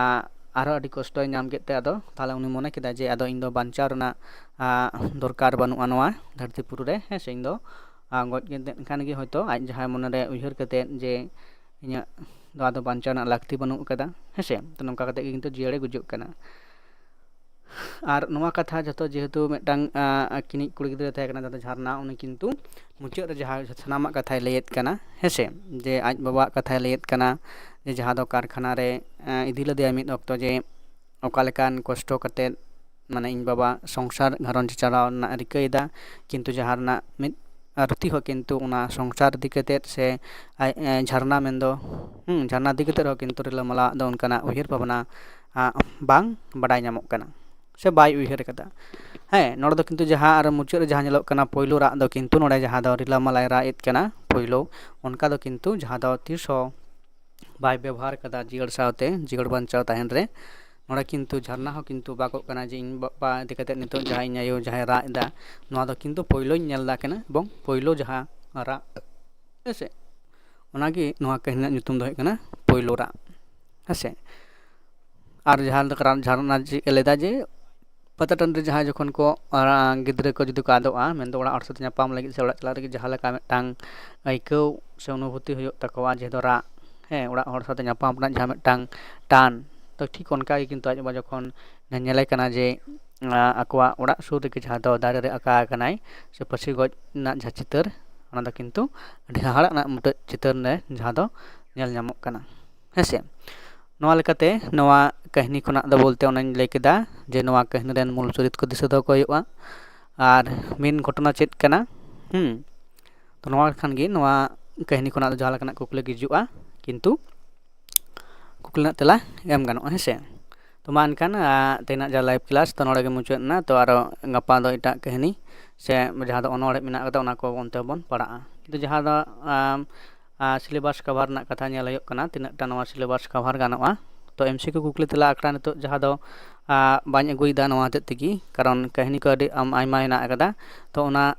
ᱟᱨᱦᱚᱸ ᱟᱹᱰᱤ ᱠᱚᱥᱴᱚᱭ ᱧᱟᱢ ᱠᱮᱫ ᱛᱮ ᱟᱫᱚ ᱛᱟᱦᱚᱞᱮ ᱩᱱᱤ ᱢᱚᱱᱮ ᱠᱮᱫᱟ ᱡᱮ ᱟᱫᱚ ᱤᱧ ᱫᱚ ᱵᱟᱧᱪᱟᱣ ᱨᱮᱱᱟᱜ ᱫᱚᱨᱠᱟᱨ ᱵᱟᱹᱱᱩᱜᱼᱟ ᱱᱚᱣᱟ ᱫᱷᱟᱹᱨᱛᱤ ᱯᱩᱨᱤ ᱨᱮ, ᱦᱮᱸ ᱥᱮ, ᱤᱧ ᱫᱚ ᱜᱚᱡ ᱠᱮᱫ ᱠᱷᱟᱱ ᱜᱮ ᱦᱚᱭᱛᱳ ᱟᱡ ᱡᱟᱦᱟᱸᱭ ᱢᱚᱱᱮᱨᱮ ᱩᱭᱦᱟᱹᱨ ᱠᱟᱛᱮᱫ ᱡᱮ ᱤᱧᱟᱹᱜ ᱫᱚ ᱟᱫᱚ ᱵᱟᱧᱪᱟᱣ ᱨᱮᱱᱟᱜ ᱞᱟᱹᱠᱛᱤ ᱵᱟᱹᱱᱩᱜ ᱟᱠᱟᱫᱟ, ᱦᱮᱸ ᱥᱮ᱾ ᱛᱚ ᱱᱚᱝᱠᱟ ᱠᱟᱛᱮᱫ ᱜᱮ ᱠᱤᱱᱛᱩ ᱡᱤᱭᱟᱹᱲᱮ ᱜᱩᱡᱩᱜ ᱠᱟᱱᱟ᱾ ᱟᱨ ᱱᱚᱣᱟ ᱠᱟᱛᱷᱟ ᱡᱷᱚᱛᱚ ᱡᱮᱦᱮᱛᱩ ᱢᱤᱫᱴᱟᱝ ᱠᱤᱱᱤᱡ ᱠᱩᱲᱤ ᱜᱤᱫᱽᱨᱟᱹ ᱛᱟᱦᱮᱸ ᱠᱟᱱᱟ, ᱡᱟᱦᱟᱸ ᱫᱚ ᱡᱷᱟᱨᱱᱟ, ᱩᱱᱤ ᱠᱤᱱᱛᱩ ᱢᱩᱪᱟᱹᱫ ᱨᱮ ᱡᱟᱦᱟᱸ ᱥᱟᱱᱟᱢᱟᱜ ᱠᱟᱛᱷᱟᱭ ᱞᱟᱹᱭᱮᱫ ᱠᱟᱱᱟ, ᱦᱮᱸ ᱥᱮ, ᱡᱮ ᱟᱡ ᱵᱟᱵᱟᱣᱟᱜ ᱠᱟᱛᱷᱟᱭ ᱞᱟᱹᱭᱮᱫ ᱠᱟᱱᱟ ᱡᱮ ᱡᱟᱦᱟᱸ ᱫᱚ ᱠᱟᱨᱠᱷᱟᱱᱟ ᱨᱮ ᱤᱫᱤ ᱞᱮᱫᱮᱭᱟ ᱢᱤᱫ ᱚᱠᱛᱚ, ᱡᱮ ᱚᱠᱟ ᱞᱮᱠᱟᱱ ᱠᱚᱥᱴᱚ ᱠᱟᱛᱮᱫ ᱢᱟᱱᱮ ᱤᱧ ᱵᱟᱵᱟ ᱥᱚᱝᱥᱟᱨ ᱜᱷᱟᱨᱚᱸᱡᱽ ᱪᱟᱞᱟᱣ ᱨᱮᱱᱟᱜ ᱨᱤᱠᱟᱹᱭᱮᱫᱟ, ᱠᱤᱱᱛᱩ ᱡᱟᱦᱟᱸ ᱨᱮᱱᱟᱜ ᱢᱤᱫ ᱟᱨ ᱨᱩᱛᱤ ᱦᱚᱸ ᱠᱤᱱᱛᱩ ᱚᱱᱟ ᱥᱚᱝᱥᱟᱨ ᱤᱫᱤ ᱠᱟᱛᱮᱫ ᱥᱮ ᱟᱡ, ᱮ, ᱡᱷᱟᱨᱱᱟ ᱢᱮᱱᱫᱚ, ᱦᱩᱸ, ᱡᱷᱟᱨᱱᱟ ᱤᱫᱤ ᱠᱟᱛᱮᱫ ᱨᱮᱦᱚᱸ ᱠᱤᱱᱛᱩ ᱨᱤᱞᱟᱹᱢᱟᱞᱟᱣᱟᱜ ᱫᱚ ᱚᱱᱠᱟᱱᱟᱜ ᱩᱭᱦᱟᱹᱨ ᱵᱷᱟᱵᱽᱱᱟ, ᱟ, ᱵᱟᱝ ᱵᱟᱰᱟᱭ ᱧᱟᱢᱚᱜ ᱠᱟᱱᱟ᱾ ᱥᱮ ᱵᱟᱭ ᱩᱭᱦᱟᱹᱨ ᱠᱟᱫᱟ᱾ ᱦᱮᱸ, ᱱᱚᱰᱮ ᱫᱚ ᱠᱤᱱᱛᱩ ᱡᱟᱦᱟᱸ ᱟᱨ ᱢᱩᱪᱟᱹᱫ ᱨᱮ ᱡᱟᱦᱟᱸ ᱧᱮᱞᱚᱜ ᱠᱟᱱᱟ ᱯᱳᱭᱞᱳ ᱨᱟᱜ ᱫᱚ ᱠᱤᱱᱛᱩ ᱱᱚᱰᱮ ᱡᱟᱦᱟᱸ ᱫᱚ ᱨᱤᱞᱟᱹᱢᱟᱞᱟᱭ ᱨᱟᱜ ᱮᱫ ᱠᱟᱱᱟ ᱯᱳᱭᱞᱳ, ᱚᱱᱠᱟ ᱫᱚ ᱠᱤᱱᱛᱩ ᱡᱟᱦᱟᱸ ᱫᱚ ᱛᱤᱥ ᱦᱚᱸ ᱵᱟᱭ ᱵᱮᱵᱚᱦᱟᱨ ᱠᱟᱫᱟ ᱡᱤᱭᱟᱹᱲ ᱥᱟᱶᱛᱮ, ᱡᱤᱭᱟᱹᱲ ᱵᱟᱧᱪᱟᱣ ᱛᱟᱦᱮᱱ ᱨᱮ᱾ ᱱᱚᱰᱮ ᱠᱤᱱᱛᱩ ᱡᱷᱟᱨᱱᱟ ᱦᱚᱸ ᱠᱤᱱᱛᱩ ᱵᱟᱠᱚᱜ ᱠᱟᱱᱟ ᱡᱮ ᱤᱧ ᱵᱟᱵᱟ ᱤᱫᱤ ᱠᱟᱛᱮ ᱱᱤᱛᱚᱜ ᱡᱟᱦᱟᱸᱭ ᱤᱧ ᱟᱭᱳ ᱡᱟᱦᱟᱸᱭ ᱨᱟᱜ ᱮᱫᱟ, ᱱᱚᱣᱟ ᱫᱚ ᱠᱤᱱᱛᱩ ᱯᱳᱭᱞᱳᱧ ᱧᱮᱞ ᱮᱫᱟ ᱠᱟᱱᱟ ᱮᱵᱚᱝ ᱯᱳᱭᱞᱳ ᱡᱟᱦᱟᱸ ᱨᱟᱜ, ᱦᱮᱸᱥᱮ, ᱚᱱᱟᱜᱮ ᱱᱚᱣᱟ ᱠᱟᱹᱦᱱᱤ ᱨᱮᱱᱟᱜ ᱧᱩᱛᱩᱢ ᱫᱚ ᱦᱩᱭᱩᱜ ᱠᱟᱱᱟ ᱯᱳᱭᱞᱳ ᱨᱟᱜ, ᱦᱮᱸᱥᱮ᱾ ᱟᱨ ᱡᱟᱦᱟᱸ ᱞᱮᱠᱟ ᱨᱟᱜ ᱡᱷᱟᱨᱱᱟ ᱪᱮᱫ ᱮ ᱞᱟᱹᱭᱫᱟ ᱡᱮ ᱯᱟᱛᱟ ᱴᱟᱺᱰᱤ ᱨᱮ ᱡᱟᱦᱟᱸᱭ ᱡᱚᱠᱷᱚᱱ ᱠᱚ, ᱟᱨ, ᱜᱤᱫᱽᱨᱟᱹ ᱠᱚ ᱡᱩᱫᱤ ᱠᱚ ᱟᱫᱚᱜᱼᱟ, ᱢᱮᱱᱫᱚ ᱚᱲᱟᱜ ᱦᱚᱲ ᱥᱟᱛᱮ ᱧᱟᱯᱟᱢ ᱞᱟᱹᱜᱤᱫ ᱥᱮ ᱚᱲᱟᱜ ᱪᱟᱞᱟᱜ ᱞᱟᱹᱜᱤᱫ ᱡᱟᱦᱟᱸ ᱞᱮᱠᱟ ᱢᱤᱫᱴᱟᱝ ᱟᱹᱭᱠᱟᱹᱣ ᱥᱮ ᱚᱱᱩᱵᱷᱩᱛᱤ ᱦᱩᱭᱩᱜ ᱛᱟᱠᱚᱣᱟ, ᱡᱮ ᱫᱚ ᱨᱟᱜ, ᱦᱮᱸ, ᱚᱲᱟᱜ ᱦᱚᱲ ᱥᱟᱛᱮ ᱧᱟᱯᱟᱢ ᱨᱮᱱᱟᱜ ᱡᱟᱦᱟᱸ ᱢᱤᱫᱴᱟᱝ ᱴᱟᱱ, ᱛᱚ ᱴᱷᱤᱠ ᱚᱱᱠᱟ ᱜᱮ ᱠᱤᱱᱛᱩ ᱟᱡ ᱵᱟᱵᱟ ᱡᱚᱠᱷᱚᱱ ᱧᱮᱞᱮ ᱠᱟᱱᱟ ᱡᱮ, ᱟᱸ, ᱟᱠᱚᱣᱟᱜ ᱚᱲᱟᱜ ᱥᱩᱨ ᱨᱮᱜᱮ ᱡᱟᱦᱟᱸ ᱫᱚ ᱫᱟᱨᱮ ᱨᱮ ᱟᱠᱟ ᱟᱠᱟᱱᱟᱭ ᱥᱮ ᱯᱟᱹᱥᱤ ᱜᱚᱡ ᱨᱮᱱᱟᱜ ᱡᱟᱦᱟᱸ ᱪᱤᱛᱟᱹᱨ, ᱚᱱᱟ ᱫᱚ ᱠᱤᱱᱛᱩ ᱟᱹᱰᱤ ᱦᱟᱦᱟᱲᱟᱜ ᱨᱮᱱᱟᱜ ᱢᱩᱴᱟᱹᱫ ᱪᱤᱛᱟᱹᱨ ᱨᱮ ᱡᱟᱦᱟᱸ ᱫᱚ ᱧᱮᱞ ᱧᱟᱢᱚᱜ ᱠᱟᱱᱟ, ᱦᱮᱸᱥᱮ᱾ ᱱᱚᱣᱟ ᱞᱮᱠᱟᱛᱮ ᱱᱚᱣᱟ ᱠᱟᱹᱦᱱᱤ ᱠᱷᱚᱱᱟᱜ ᱫᱚ ᱵᱚᱞᱛᱮ ᱚᱱᱟᱧ ᱞᱟᱹᱭ ᱠᱮᱫᱟ ᱡᱮ ᱱᱚᱣᱟ ᱠᱟᱹᱦᱱᱤ ᱨᱮᱱ ᱢᱩᱞ ᱪᱚᱨᱤᱛ ᱠᱚ ᱫᱤᱥᱟᱹ ᱫᱚᱦᱚ ᱠᱚ ᱦᱩᱭᱩᱜᱼᱟ ᱟᱨ ᱢᱮᱱ ᱜᱷᱚᱴᱚᱱᱟ ᱪᱮᱫ ᱠᱟᱱᱟ᱾ ᱦᱩᱸ, ᱛᱚ ᱱᱚᱣᱟ ᱠᱷᱟᱱ ᱜᱮ ᱱᱚᱣᱟ ᱠᱟᱹᱦᱱᱤ ᱠᱷᱚᱱᱟᱜ ᱫᱚ ᱡᱟᱦᱟᱸ ᱞᱮᱠᱟᱱᱟᱜ ᱠᱩᱠᱞᱤ ᱜᱮ ᱦᱤᱡᱩᱜᱼᱟ, ᱠᱤᱱᱛᱩ ᱠᱩᱠᱞᱤ ᱨᱮᱱᱟᱜ ᱛᱮᱞᱟ ᱮᱢ ᱜᱟᱱᱚᱜᱼᱟ, ᱦᱮᱸ ᱥᱮ᱾ ᱛᱚ ᱢᱟ ᱮᱱᱠᱷᱟᱱ, ᱟᱸ, ᱛᱮᱦᱮᱧᱟᱜ ᱡᱟᱦᱟᱸ live class ᱫᱚ ᱱᱚᱰᱮ ᱜᱮ ᱢᱩᱪᱟᱹᱫ ᱮᱱᱟ᱾ ᱛᱚ ᱟᱨᱚ ᱜᱟᱯᱟ ᱫᱚ ᱮᱴᱟᱜ ᱠᱟᱹᱦᱱᱤ ᱥᱮ ᱡᱟᱦᱟᱸ ᱫᱚ ᱚᱱᱚᱬᱦᱮ ᱢᱮᱱᱟᱜ ᱠᱟᱫᱟ, ᱚᱱᱟ ᱠᱚ ᱚᱱᱛᱮ ᱵᱚᱱ ᱯᱟᱲᱟᱜᱼᱟ᱾ ᱠᱤᱱᱛᱩ ᱡᱟᱦᱟᱸ ᱫᱚ, ᱟᱢ, ᱟᱸ, syllabus cover ᱨᱮᱱᱟᱜ ᱠᱟᱛᱷᱟ ᱧᱮᱞ ᱦᱩᱭᱩᱜ ᱠᱟᱱᱟ, ᱛᱤᱱᱟᱹᱜ ᱴᱟ ᱱᱚᱣᱟ syllabus cover ᱜᱟᱱᱚᱜᱼᱟ᱾ ᱛᱚ M C Q ᱠᱩᱠᱞᱤ ᱛᱮᱞᱟ ᱟᱠᱷᱲᱟ ᱱᱤᱛᱚᱜ ᱡᱟᱦᱟᱸ ᱫᱚ, ᱟᱸ, ᱵᱟᱹᱧ ᱟᱹᱜᱩᱭᱮᱫᱟ ᱱᱚᱣᱟ ᱦᱚᱛᱮᱡ ᱛᱮᱜᱮ, ᱠᱟᱨᱚᱱ ᱠᱟᱹᱦᱱᱤ ᱠᱚ ᱟᱹᱰᱤ ᱟᱢ-, ᱟᱭᱢᱟ ᱦᱮᱱᱟᱜ ᱟᱠᱟᱫᱟ᱾ ᱛᱚ ᱚᱱᱟ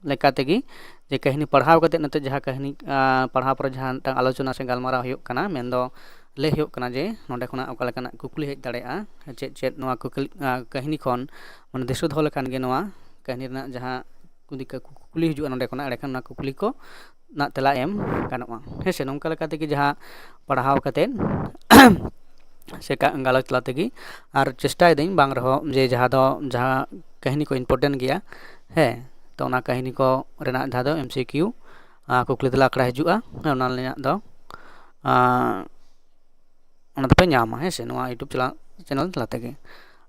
ᱞᱮᱠᱟ ᱛᱮᱜᱮ ᱡᱮ ᱠᱟᱹᱦᱱᱤ ᱯᱟᱲᱦᱟᱣ ᱠᱟᱛᱮᱫ ᱱᱤᱛᱚᱜ ᱡᱟᱦᱟᱸ ᱠᱟᱹᱦᱱᱤ, ᱟᱸ, ᱯᱟᱲᱦᱟᱣ ᱯᱚᱨᱮ ᱡᱟᱦᱟᱸ ᱢᱤᱫᱴᱟᱝ ᱟᱞᱳᱪᱚᱱᱟ ᱥᱮ ᱜᱟᱞᱢᱟᱨᱟᱣ ᱦᱩᱭᱩᱜ ᱠᱟᱱᱟ, ᱢᱮᱱᱫᱚ ᱞᱟᱹᱭ ᱦᱩᱭᱩᱜ ᱠᱟᱱᱟ ᱡᱮ ᱱᱚᱸᱰᱮ ᱠᱷᱚᱱᱟᱜ ᱚᱠᱟ ᱞᱮᱠᱟᱱᱟᱜ ᱠᱩᱠᱞᱤ ᱦᱮᱡ ᱫᱟᱲᱮᱭᱟᱜᱼᱟ, ᱪᱮᱫ ᱪᱮᱫ ᱱᱚᱣᱟ ᱠᱩᱠᱞᱤ, ᱟᱸ, ᱠᱟᱹᱦᱱᱤ ᱠᱷᱚᱱ ᱢᱟᱱᱮ ᱫᱤᱥᱟᱹ ᱫᱚᱦᱚ ᱞᱮᱠᱷᱟᱱ ᱜᱮ ᱱᱚᱣᱟ ᱠᱟᱹᱦᱱᱤ ᱨᱮᱱᱟᱜ ᱡᱟᱦᱟᱸ ᱠᱩᱫᱤ ᱠᱟ-, ᱠᱩᱠᱞᱤ ᱦᱤᱡᱩᱜᱼᱟ ᱱᱚᱸᱰᱮ ᱠᱷᱚᱱᱟᱜ, ᱮᱸᱰᱮᱠᱷᱟᱱ ᱚᱱᱟ ᱠᱩᱠᱞᱤ ᱠᱚ ᱨᱮᱱᱟᱜ ᱛᱮᱞᱟ ᱮᱢ ᱜᱟᱱᱚᱜᱼᱟ, ᱦᱮᱸ ᱥᱮ᱾ ᱱᱚᱝᱠᱟ ᱞᱮᱠᱟ ᱛᱮᱜᱮ ᱡᱟᱦᱟᱸ ᱯᱟᱲᱦᱟᱣ ᱠᱟᱛᱮᱫ ᱥᱮ ᱠᱟ-, ᱜᱟᱞᱚᱪ ᱛᱟᱞᱟ ᱛᱮᱜᱮ, ᱟᱨ ᱪᱮᱥᱴᱟᱭᱮᱫᱟᱹᱧ ᱵᱟᱝ ᱨᱮᱦᱚᱸ ᱡᱮ ᱡᱟᱦᱟᱸ ᱫᱚ ᱡᱟᱦᱟᱸ ᱠᱟᱹᱦᱱᱤ ᱠᱚ important ᱜᱮᱭᱟ, ᱦᱮᱸ, ᱛᱚ ᱚᱱᱟ ᱠᱟᱹᱦᱱᱤ ᱠᱚ ᱨᱮᱱᱟᱜ ᱡᱟᱦᱟᱸ ᱫᱚ M C Q, ᱟᱸ, ᱠᱩᱠᱞᱤ ᱛᱮᱞᱟ ᱟᱠᱷᱲᱟ ᱦᱤᱡᱩᱜᱼᱟ, ᱦᱮᱸ, ᱚᱱᱟ ᱨᱮᱱᱟᱜ ᱫᱚ, ᱟᱸ, ᱚᱱᱟ ᱫᱚᱯᱮ ᱧᱟᱢᱟ, ᱦᱮᱸ ᱥᱮ, ᱱᱚᱣᱟ YouTube ᱪᱟᱞᱟᱜ channel ᱛᱟᱞᱟ ᱛᱮᱜᱮ᱾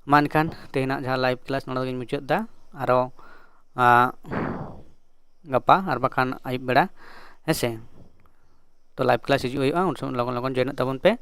ᱢᱟ ᱮᱱᱠᱷᱟᱱ ᱛᱮᱦᱮᱧᱟᱜ ᱡᱟᱦᱟᱸ live class ᱱᱚᱰᱮ ᱜᱤᱧ ᱢᱩᱪᱟᱹᱫ ᱮᱫᱟ᱾ ᱟᱨᱚ, ᱟᱸ, ᱜᱟᱯᱟ ᱟᱨ ᱵᱟᱠᱷᱟᱱ ᱟᱹᱭᱩᱵ ᱵᱮᱲᱟ, ᱦᱮᱸ ᱥᱮ, ᱛᱚ live class ᱦᱤᱡᱩᱜ ᱦᱩᱭᱩᱜᱼᱟ, ᱩᱱ ᱥᱚᱢᱚᱭ ᱞᱚᱜᱚᱱ ᱞᱚᱜᱚᱱ joinᱚᱜ ᱛᱟᱵᱚᱱ ᱯᱮ᱾